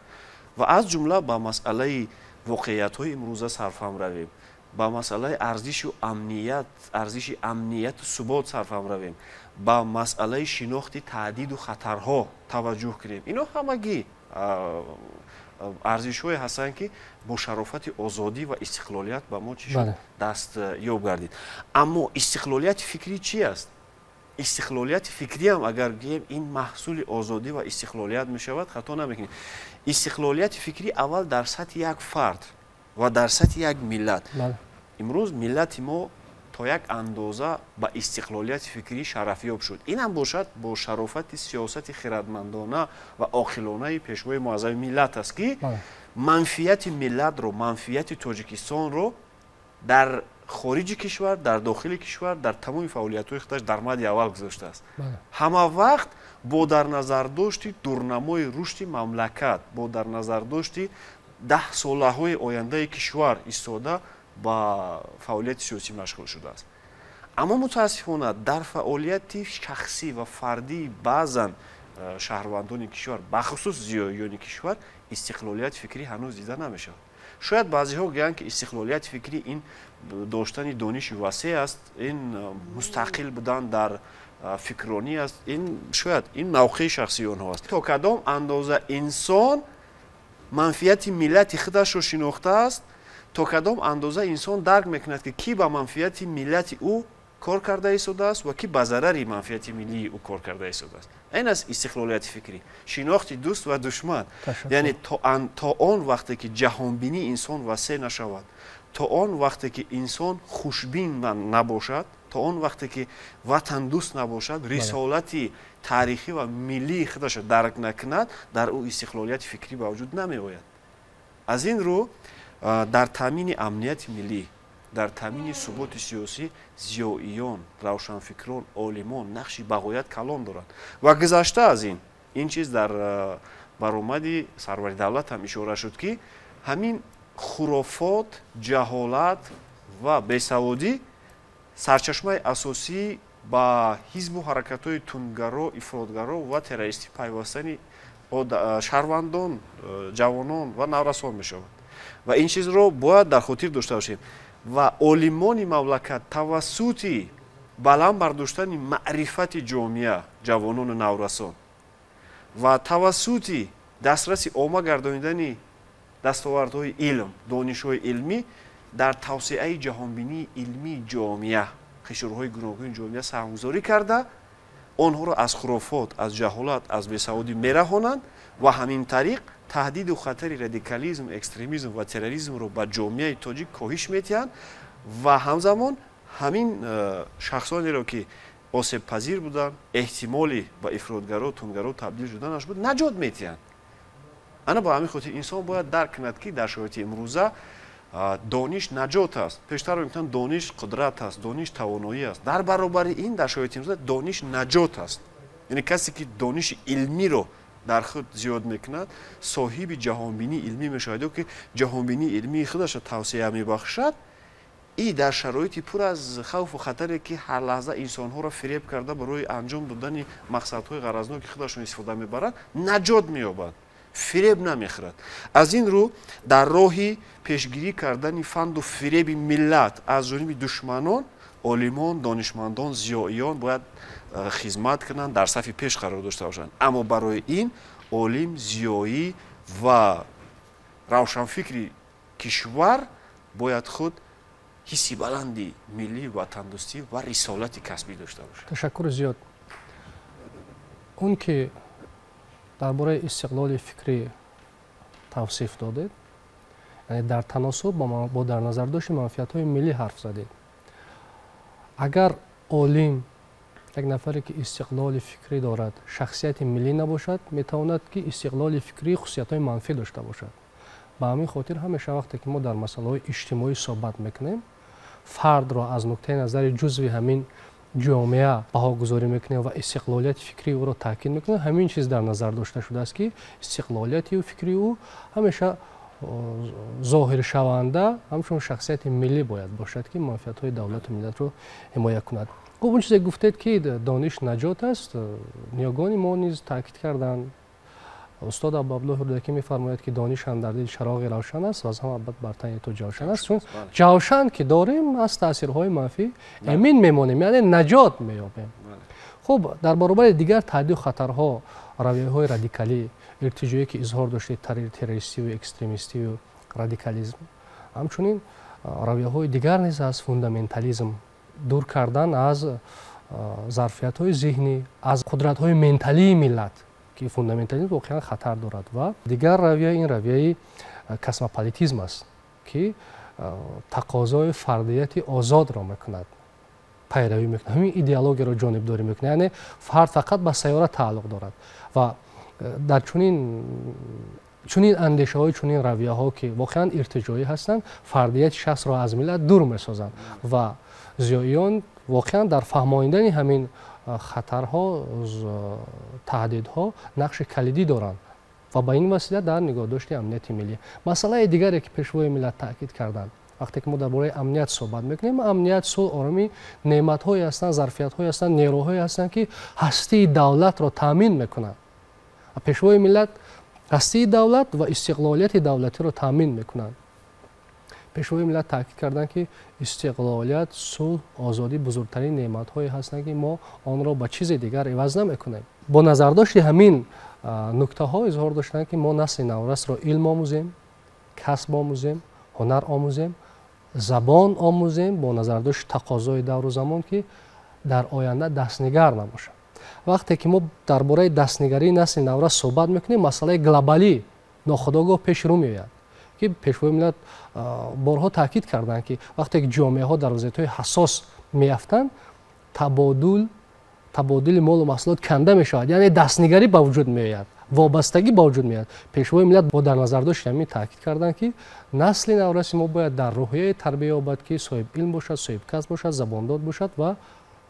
ва аз ҷумла ба масъалаи воқеиятҳои имрӯза сарфаҳм равем, ба масъалаи арзишу амният, арзиши амнияту субот сарфаҳм равем, ба масъалаи шинохти таҳдиду хатарҳо таваҷҷӯҳ кунем. Ино ҳамагӣ арзишҳое ҳастанд, ки бо шарофати озодӣ ва истиқлолият ба мо чӣ шуд, даст ёб гардид. Аммо истиқлолияти фикрӣ чӣ аст? Истиқлолияти фикриам агар гӯем, ин маҳсули озодӣ ва истиқлолият мешавад, хато намекунем. Истиқлолияти фикрӣ аввал дар сатҳи як фард ва дар сатҳи як миллат. Имрӯз миллати мо то як андоза ба истиқлолияти фикрӣ шарафёб шуд. Инам бошад бо шарофати сиёсати хирадмандона ва оқилонаи пешвои муаззами миллат аст, ки манфиати миллатро, манфиати Тоҷикистонро дар хориҷи кишвар, дар дохили кишвар, дар тамоми фаъолиятҳои худаш дар мадди аввал гузоштааст. Ҳама вақт бо дар назардошти дурнамои рушди мамлакат, бо дар назардошти 10 солаҳои ояндаи кишвар истода Ба фаъолияти сиёсӣ машғул шудааст. Аммо мутаассифона дар фаъолияти шахсӣ ва фардии баъзан шаҳрвандони кишвар, бахусус зиёиёни кишвар, истиқлолияти фикрӣ ҳанӯз дида намешавад. Шояд баъзеҳо гӯянд, ки истиқлолияти фикрӣ ин доштани дониши васеъ аст, ин мустақил будан дар фикрронӣ аст. Ин шояд ин мавқеи шахсии онҳо аст. То кадом андоза инсон манфиати миллати худашро шинохтааст, то кадом андоза инсон дарк мекунад, ки кӣ ба манфиати миллати ӯ кор карда истодааст ва кӣ ба зарари манфиати миллии ӯ кор карда истодааст. Ин аст истиқлолияти фикрӣ, шинохти дӯст ва душман. Яъне то он вақте ки ҷаҳонбинии инсон васеъ нашавад, то он вақте ки инсон хушбин набошад, то он вақте ки ватандӯст набошад, рисолати таърихӣ ва миллии худашро дарк накунад, дар ӯ истиқлолияти фикрӣ ба вуҷуд намеояд. Аз ин рӯ дар таъмини амнияти миллӣ, дар таъмини суботи сиёсӣ зиёиён, равшанфикрон, олимон нақши бағоят калон доранд. Ва гузашта аз ин чиз дар баромади сарвари давлат ҳам ишора шуд, ки ҳамин хурофот, ҷаҳолат ва бесаводӣ сарчашмаи асосӣ ба ҳизбу ҳаракатҳои тундгаро, ифротгаро ва террористӣ пайвастани шаҳрвандон, ҷавонон ва наврасон мешавад. Ва ин чизро бояд дар хотир дошта бошем. Ва олимони мамлакат тавассути баланд бардоштани маърифати ҷомеа, ҷавонону наврасон, ва тавассути дастраси омма гардонидани дастовардҳои илм, донишҳои илмӣ, дар тавсеаи ҷаҳонбинии илмии ҷомеа, қишрҳои гуногуни ҷомеа саҳмгузорӣ карда, онҳоро аз хурофот, аз ҷаҳолат, аз бесаводӣ мераҳонанд ва ҳамин тариқ таҳдиду хатари радикализм, экстремизм ва терроризмро ба ҷомеаи тоҷик коҳиш медиҳанд ва ҳамзамон ҳамин шахсонеро, ки осебпазир буданд, эҳтимоли ба ифротгаро, тундгаро табдил шуданаш буд, наҷот медиҳанд. Ана ба ҳамин хотир инсон бояд дарк кунад, ки дар шароити имрӯза дониш наҷот аст. Пештар мегуфтанд, дониш қудрат аст, дониш тавоноӣ аст. Дар баробари ин дар шароити имрӯза дониш наҷот аст. Яъне касе ки дониши илмиро дар худ зиёд мекунад, соҳиби ҷаҳонбинии илмӣ мешавад ё ки ҷаҳонбинии илмии худашро тавсеа мебахшад, и дар шароити пур аз хавфу хатаре, ки ҳар лаҳза инсонҳоро фиреб карда барои анҷом додани мақсадҳои ғаразноки худашон истифода мебарад, наҷот меёбад, фиреб намехӯрад. Аз ин рӯ дар роҳи пешгирӣ кардани фанду фиреби миллат аз ҷониби душманон олимон, донишмандон, зиёиён бояд хизмат кунанд, дар сафи пеш қарор дошта бошанд. Аммо барои ин олим, зиёӣ ва равшанфикри кишвар бояд худ ҳисси баланди миллӣ, ватандӯстӣ ва рисолати касбӣ дошта бошад. Ташаккури зиёд. Он ки дар бораи истиқлоли фикрӣ тавсиф додед, яъне дар таносуб бо дар назардошти манфиатҳои миллӣ ҳарф задед. Агар олим, як нафаре ки истиқлоли фикрӣ дорад, шахсияти миллӣ набошад, метавонад, ки истиқлоли фикрӣ хусусиятҳои манфӣ дошта бошад. Ба ҳамин хотир ҳамеша вақте ки мо дар масъалаҳои иҷтимоӣ суҳбат мекунем, фардро аз нуқтаи назари ҷузви ҳамин ҷомеа баҳогузорӣ мекунем ва истиқлолияти фикрии ӯро таъкид мекунем, ҳамин чиз дар назар дошта шудааст, ки истиқлолияти фикрии ӯ ҳамеша зоҳиршаванда ҳамчун шахсияти миллӣ бояд бошад, ки манфиатҳои давлату миллатро ҳимоя кунад. Хуб, он чизе гуфтед, ки дониш наҷот аст, ниёгони мо низ таъкид карданд. Устод Абуабдуллоҳи Рӯдакӣ мефармояд, ки дониш андар дил чароғи равшан аст ва аз ҳама бад бар тани ту ҷавшан аст. Чун ҷавшан ки дорем, аз таъсирҳои манфӣ эмин мемонем, яъне наҷот меёбем. Хуб, дар баробари дигар таҳдиду хатарҳо, равияҳои радикалӣ, иртиҷоӣ, ки изҳор доштед, террористиву экстремистиву радикализм, ҳамчунин равияҳои дигар низ аз фундаментализм, дур кардан аз зарфиятҳои зеҳнӣ, аз қудратҳои менталии миллат, ки фундаментализм воқеан хатар дорад. Ва дигар равия ин равияи космополитизм аст, ки тақозои фардияти озодро мекунад, пайравӣ мекунад, ҳамин идеологияро ҷонибдорӣ мекунад, яъне фард фақат ба сайёра тааллуқ дорад. Ва дар чунин андешаҳои, чунин равияҳо, ки воқеан иртиҷоӣ ҳастанд, фардияти шахсро аз миллат дур месозанд ва зиёиён воқеан дар фаҳмонидани ҳамин хатарҳо, таҳдидҳо нақши калидӣ доранд ва ба ин васила дар нигоҳдошти амнияти миллӣ. Масъалаи дигаре, ки Пешвои миллат таъкид карданд, Вақте ки мо дар бораи амният суҳбат мекунем, амният, сулҳ, оромӣ неъматҳое ҳастанд, зарфиятҳое ҳастанд, нерӯҳое ҳастанд, ки ҳастии давлатро таъмин мекунанд. Пешвои миллат ҳастии давлат ва истиқлолияти давлатиро таъмин мекунанд. Пешвои миллат таъкид карданд, ки истиқлолият, сулҳ, озодӣ бузургтарин неъматҳое ҳастанд, ки мо онро ба чизи дигар иваз намекунем. Бо назардошти ҳамин нуктаҳо изҳор доштанд, ки мо насли наврасро илм омӯзем, касб омӯзем, ҳунар омӯзем, забон омӯзем, бо назардошти тақозои давру замон, ки дар оянда дастнигар набошад. Вақте ки мо дар бораи дастнигарии насли наврас суҳбат мекунем, масъалаи глобалӣ нохудогоҳ пеш рӯ меояд, ки пешвои миллат борҳо таъкид карданд, ки вақте ки ҷомеаҳо дар вазъиятҳои ҳассос меафтанд, табодули молу маҳсулот канда мешавад, яъне дастнигарӣ ба вуҷуд меояд, вобастагӣ ба вуҷуд меояд. Пешвои миллат бо дар назардошти ҳамин таъкид карданд, ки насли навраси мо бояд дар рӯҳияи тарбия ёбад, ки соҳиб илм бошад, соҳиб касб бошад, забондод бошад ва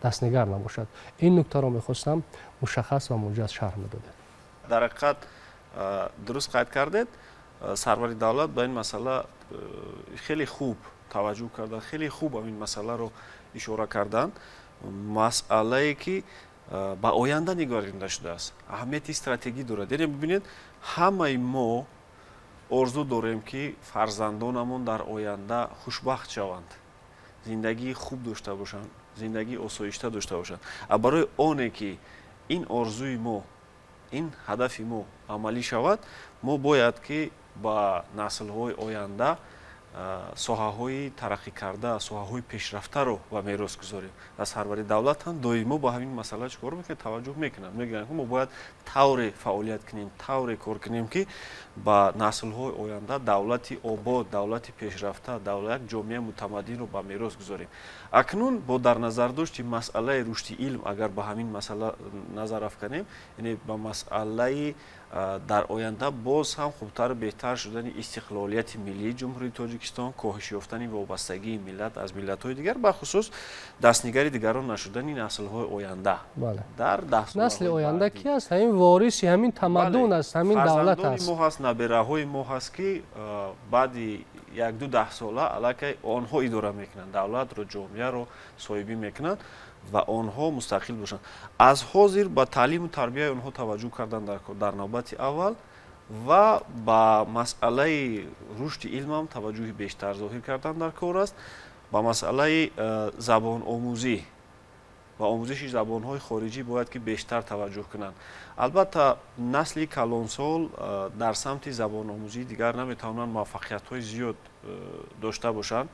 дастнигар набошад. Ин нуктаро мехостам мушаххас ва муҷаз шарҳ медодед. Дар ҳақиқат дуруст қайд кардед. Сарвари давлат ба ин масъала хеле хуб таваҷҷӯҳ карданд, хеле хуб ҳамин масъаларо ишора карданд. Масъалае ки ба оянда нигаронда шудааст, аҳамияти стратегӣ дорад. Яъне бибинед, ҳамаи мо орзу дорем, ки фарзандонамон дар оянда хушбахт шаванд, зиндагии хуб дошта бошанд, зиндагии осоишта дошта бошанд. А барои оне ки ин орзуи мо, ин ҳадафи мо амалӣ шавад, мо бояд ки ба наслҳои оянда соҳаҳои тараққӣ карда, соҳаҳои пешрафтаро ба мерос гузорем. Ва сарвари давлат ҳам доимо ба ҳамин масъала чӣ кор мекунад? Таваҷҷӯҳ мекунад. Мегӯянд, ки мо бояд тавре фаъолият кунем, тавре кор кунем, ки ба наслҳои оянда давлати обод, давлати пешрафта, як ҷомеаи мутамаддинро ба мерос гузорем. Акнун бо дар назардошти масъалаи рушди илм, агар ба ҳамин масъала назар афканем, яъне ба масъалаи дар оянда боз ҳам хубтару беҳтар шудани истиқлолияти миллии Ҷумҳурии Тоҷикистон, коҳиш ёфтани вобастагии миллат аз миллатҳои дигар, бахусус дастнигари дигарон нашудани наслҳои оянда. Дар насли оянда ки аст? Ҳамин вориси ҳамин тамаддун аст, ҳамин давлат аст. Мо ҳаст, набераҳои мо ҳаст, ки баъди як-ду даҳсола аллакай онҳо идора мекунанд, давлатро, ҷомеаро соҳибӣ мекунанд ва онҳо мустақил бошанд. Аз ҳозир ба таълиму тарбияи онҳо таваҷҷӯҳ кардан дар навбати аввал ва ба масъалаи рушди илмам таваҷҷӯҳи бештар зоҳир кардан дар кор аст, ба масъалаи забономӯзӣ ва омӯзиши забонҳои хориҷӣ бояд ки бештар таваҷҷӯҳ кунанд. Албатта, насли калонсол дар самти забономӯзӣ дигар наметавонанд муваффақиятҳои зиёд дошта бошанд,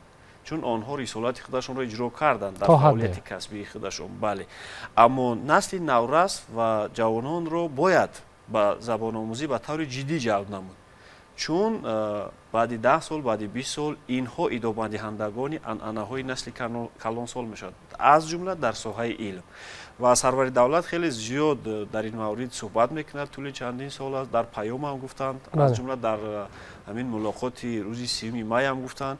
чун онҳо рисолати худашонро иҷро карданд дар фаъолияти касбии худашон. Бале, аммо насли наврас ва ҷавононро бояд ба забономӯзӣ ба таври ҷиддӣ ҷалб намуд, чун баъди 10 сол, баъди 20 сол инҳо идомадиҳандагони анъанаҳои насли калонсол мешаванд, аз ҷумла дар соҳаи илм. Ва сарвари давлат хеле зиёд дар ин маврид суҳбат мекунад, тӯли чандин сол аст, дар паём ҳам гуфтанд, аз ҷумла дар ҳамин мулоқоти рӯзи 30 май ҳам гуфтанд,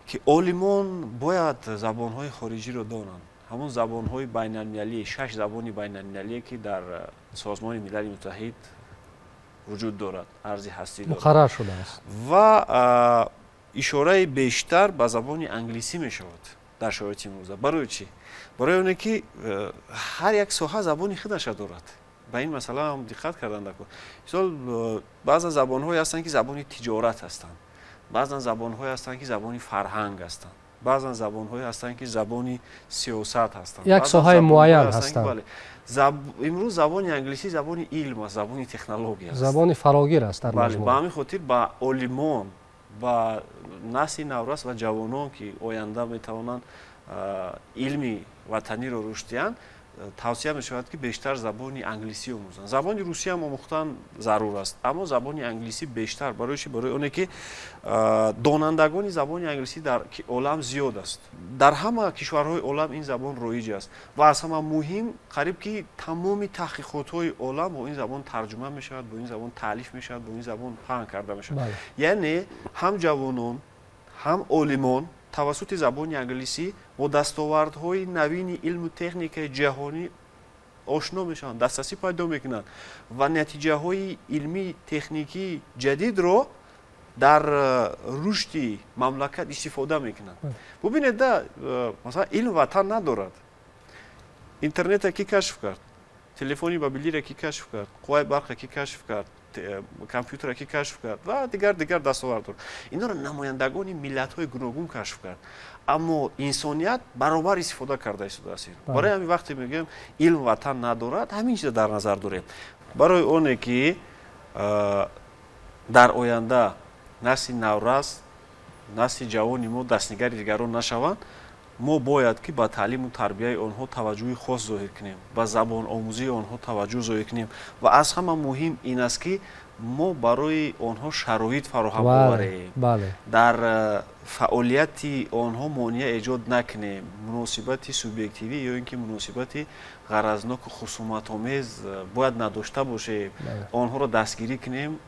ки олимон бояд забонҳои хориҷиро донанд. Ҳамон забонҳои байналмилалӣ, 6 забони байналмилалие, ки дар Созмони Милали Муттаҳид вуҷуд дорад, арзи ҳастӣ дорад, муқаррар шудааст. Ва ишораи бештар ба забони англисӣ мешавад дар шароити имрӯза. Барои чӣ? Барои оне ки ҳар як соҳа забони худаша дорад. Ба ин масъала ҳам диққат кардан даркор. Мисол, баъзан забонҳое ҳастанд, ки забони тиҷорат ҳастанд, баъзан забонҳое ҳастанд, ки забони фарҳанг ҳастанд, баъзан забонҳое ҳастанд, ки забони сиёсат ҳастанд, як соҳаи муайян ҳастанд. Имрӯз забони англисӣ забони илм аст, забони технология аст, забони фарогир аст дар маҷмӯъ. Ба ҳамин хотир ба олимон, ба насли наврас ва ҷавонон, ки оянда метавонанд илми ватаниро рушд диҳанд, тавсия мешавад, ки бештар забони англисӣ омӯзанд. Забони русӣ ҳам омӯхтан зарур аст, аммо забони англисӣ бештар. Барои чӣ? Барои оне ки донандагони забони англисӣ дар олам зиёд аст. Дар ҳама кишварҳои олам ин забон роиҷ аст ва аз ҳама муҳим, қариб ки тамоми таҳқиқотҳои олам бо ин забон тарҷума мешавад, бо ин забон таълиф мешавад, бо ин забон паҳн карда мешавад. Яъне ҳам ҷавонон, ҳам олимон тавассути забони англисӣ бо дастовардҳои навини илму техникаи ҷаҳонӣ ошно мешаванд, дастрасӣ пайдо мекунанд ва натиҷаҳои илмии техникии ҷадидро Дар рушди мамлакат истифода мекунанд. Бубинед, да, масалан, илм ватан надорад. Интернета ки кашф кард, телефони мобилиро ки кашф кард, қувваи барқа ки кашф кард, компютера ки кашф кард ва дигар дигар дастовардҳо, инҳоро намояндагони миллатҳои гуногун кашф кард, аммо инсоният баробар истифода карда истодааст. Барои ҳамин, вақте мегӯем, илм ватан надорад, ҳамин чиза дар назар дорем. Барои оне ки дар оянда насли наврас, насли ҷавони мо дастнигари дигарон нашаванд, мо бояд ки ба таълиму тарбияи онҳо таваҷҷӯҳи хос зоҳир кунем, ба забономӯзии онҳо таваҷҷӯҳ зоҳир кунем ва аз ҳама муҳим ин аст, ки мо барои онҳо шароит фароҳам оварем, дар фаъолияти онҳо монеа эҷод накунем, муносибати субъективӣ ё ин ки муносибати ғаразноку хусуматомез бояд надошта бошем, онҳоро дастгирӣ кунем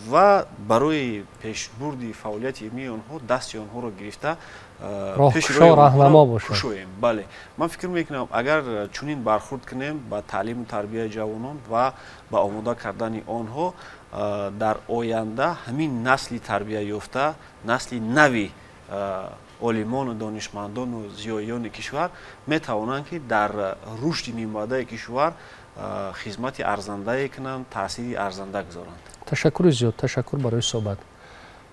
ва барои пешбурди фаъолияти илмии онҳо дасти онҳоро гирифта роҳнамо бошем. Кушоем. Бале, ман фикр мекунам, агар чунин бархурд кунем ба таълиму тарбияи ҷавонон ва ба омода кардани онҳо, дар оянда ҳамин насли тарбияёфта, насли нави олимону донишмандону зиёиёни кишвар метавонанд, ки дар рушди минбаъдаи кишвар хизмати арзандае кунанд, таъсири арзанда гузоранд. Ташаккури зиёд, ташаккур барои суҳбат.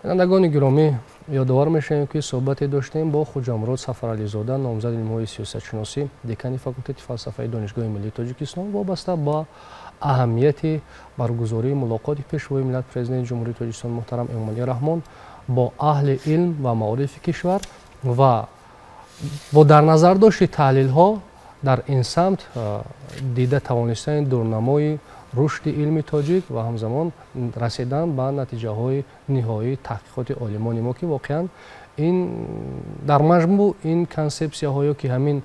Бинандагони гиромӣ, ёдовар мешавем, ки суҳбате доштем бо Хуҷамурод Сафарализода, номзади илмҳои сиёсатшиносӣ, декани факултети фалсафаи Донишгоҳи миллии Тоҷикистон, вобаста ба аҳамияти баргузории мулоқоти Пешвои миллат, Президенти Ҷумҳурии Тоҷикистон муҳтарам Эмомалӣ Раҳмон бо аҳли илм ва маорифи кишвар ва бо дар назардошти таҳлилҳо дар ин самт, дида тавонистани дурнамои рушди илми тоҷик ва ҳамзамон расидан ба натиҷаҳои ниҳоии таҳқиқоти олимони мо, ки воқеан ин дар маҷмӯъ ин консепсияҳое, ки ҳамин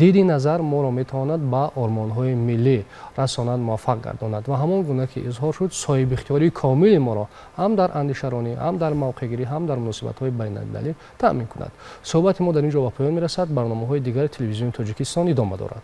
диди назар моро метавонад ба ормонҳои миллӣ расонад, муваффақ гардонад ва ҳамон гуна ки изҳор шуд, соҳибихтиёрии комили моро ҳам дар андешаронӣ, ҳам дар мавқеъгирӣ, ҳам дар муносибатҳои байналмилалӣ таъмин кунад. Суҳбати мо дар ин ҷо ба поён мерасад. Барномаҳои дигари Телевизиони Тоҷикистон идома дорад.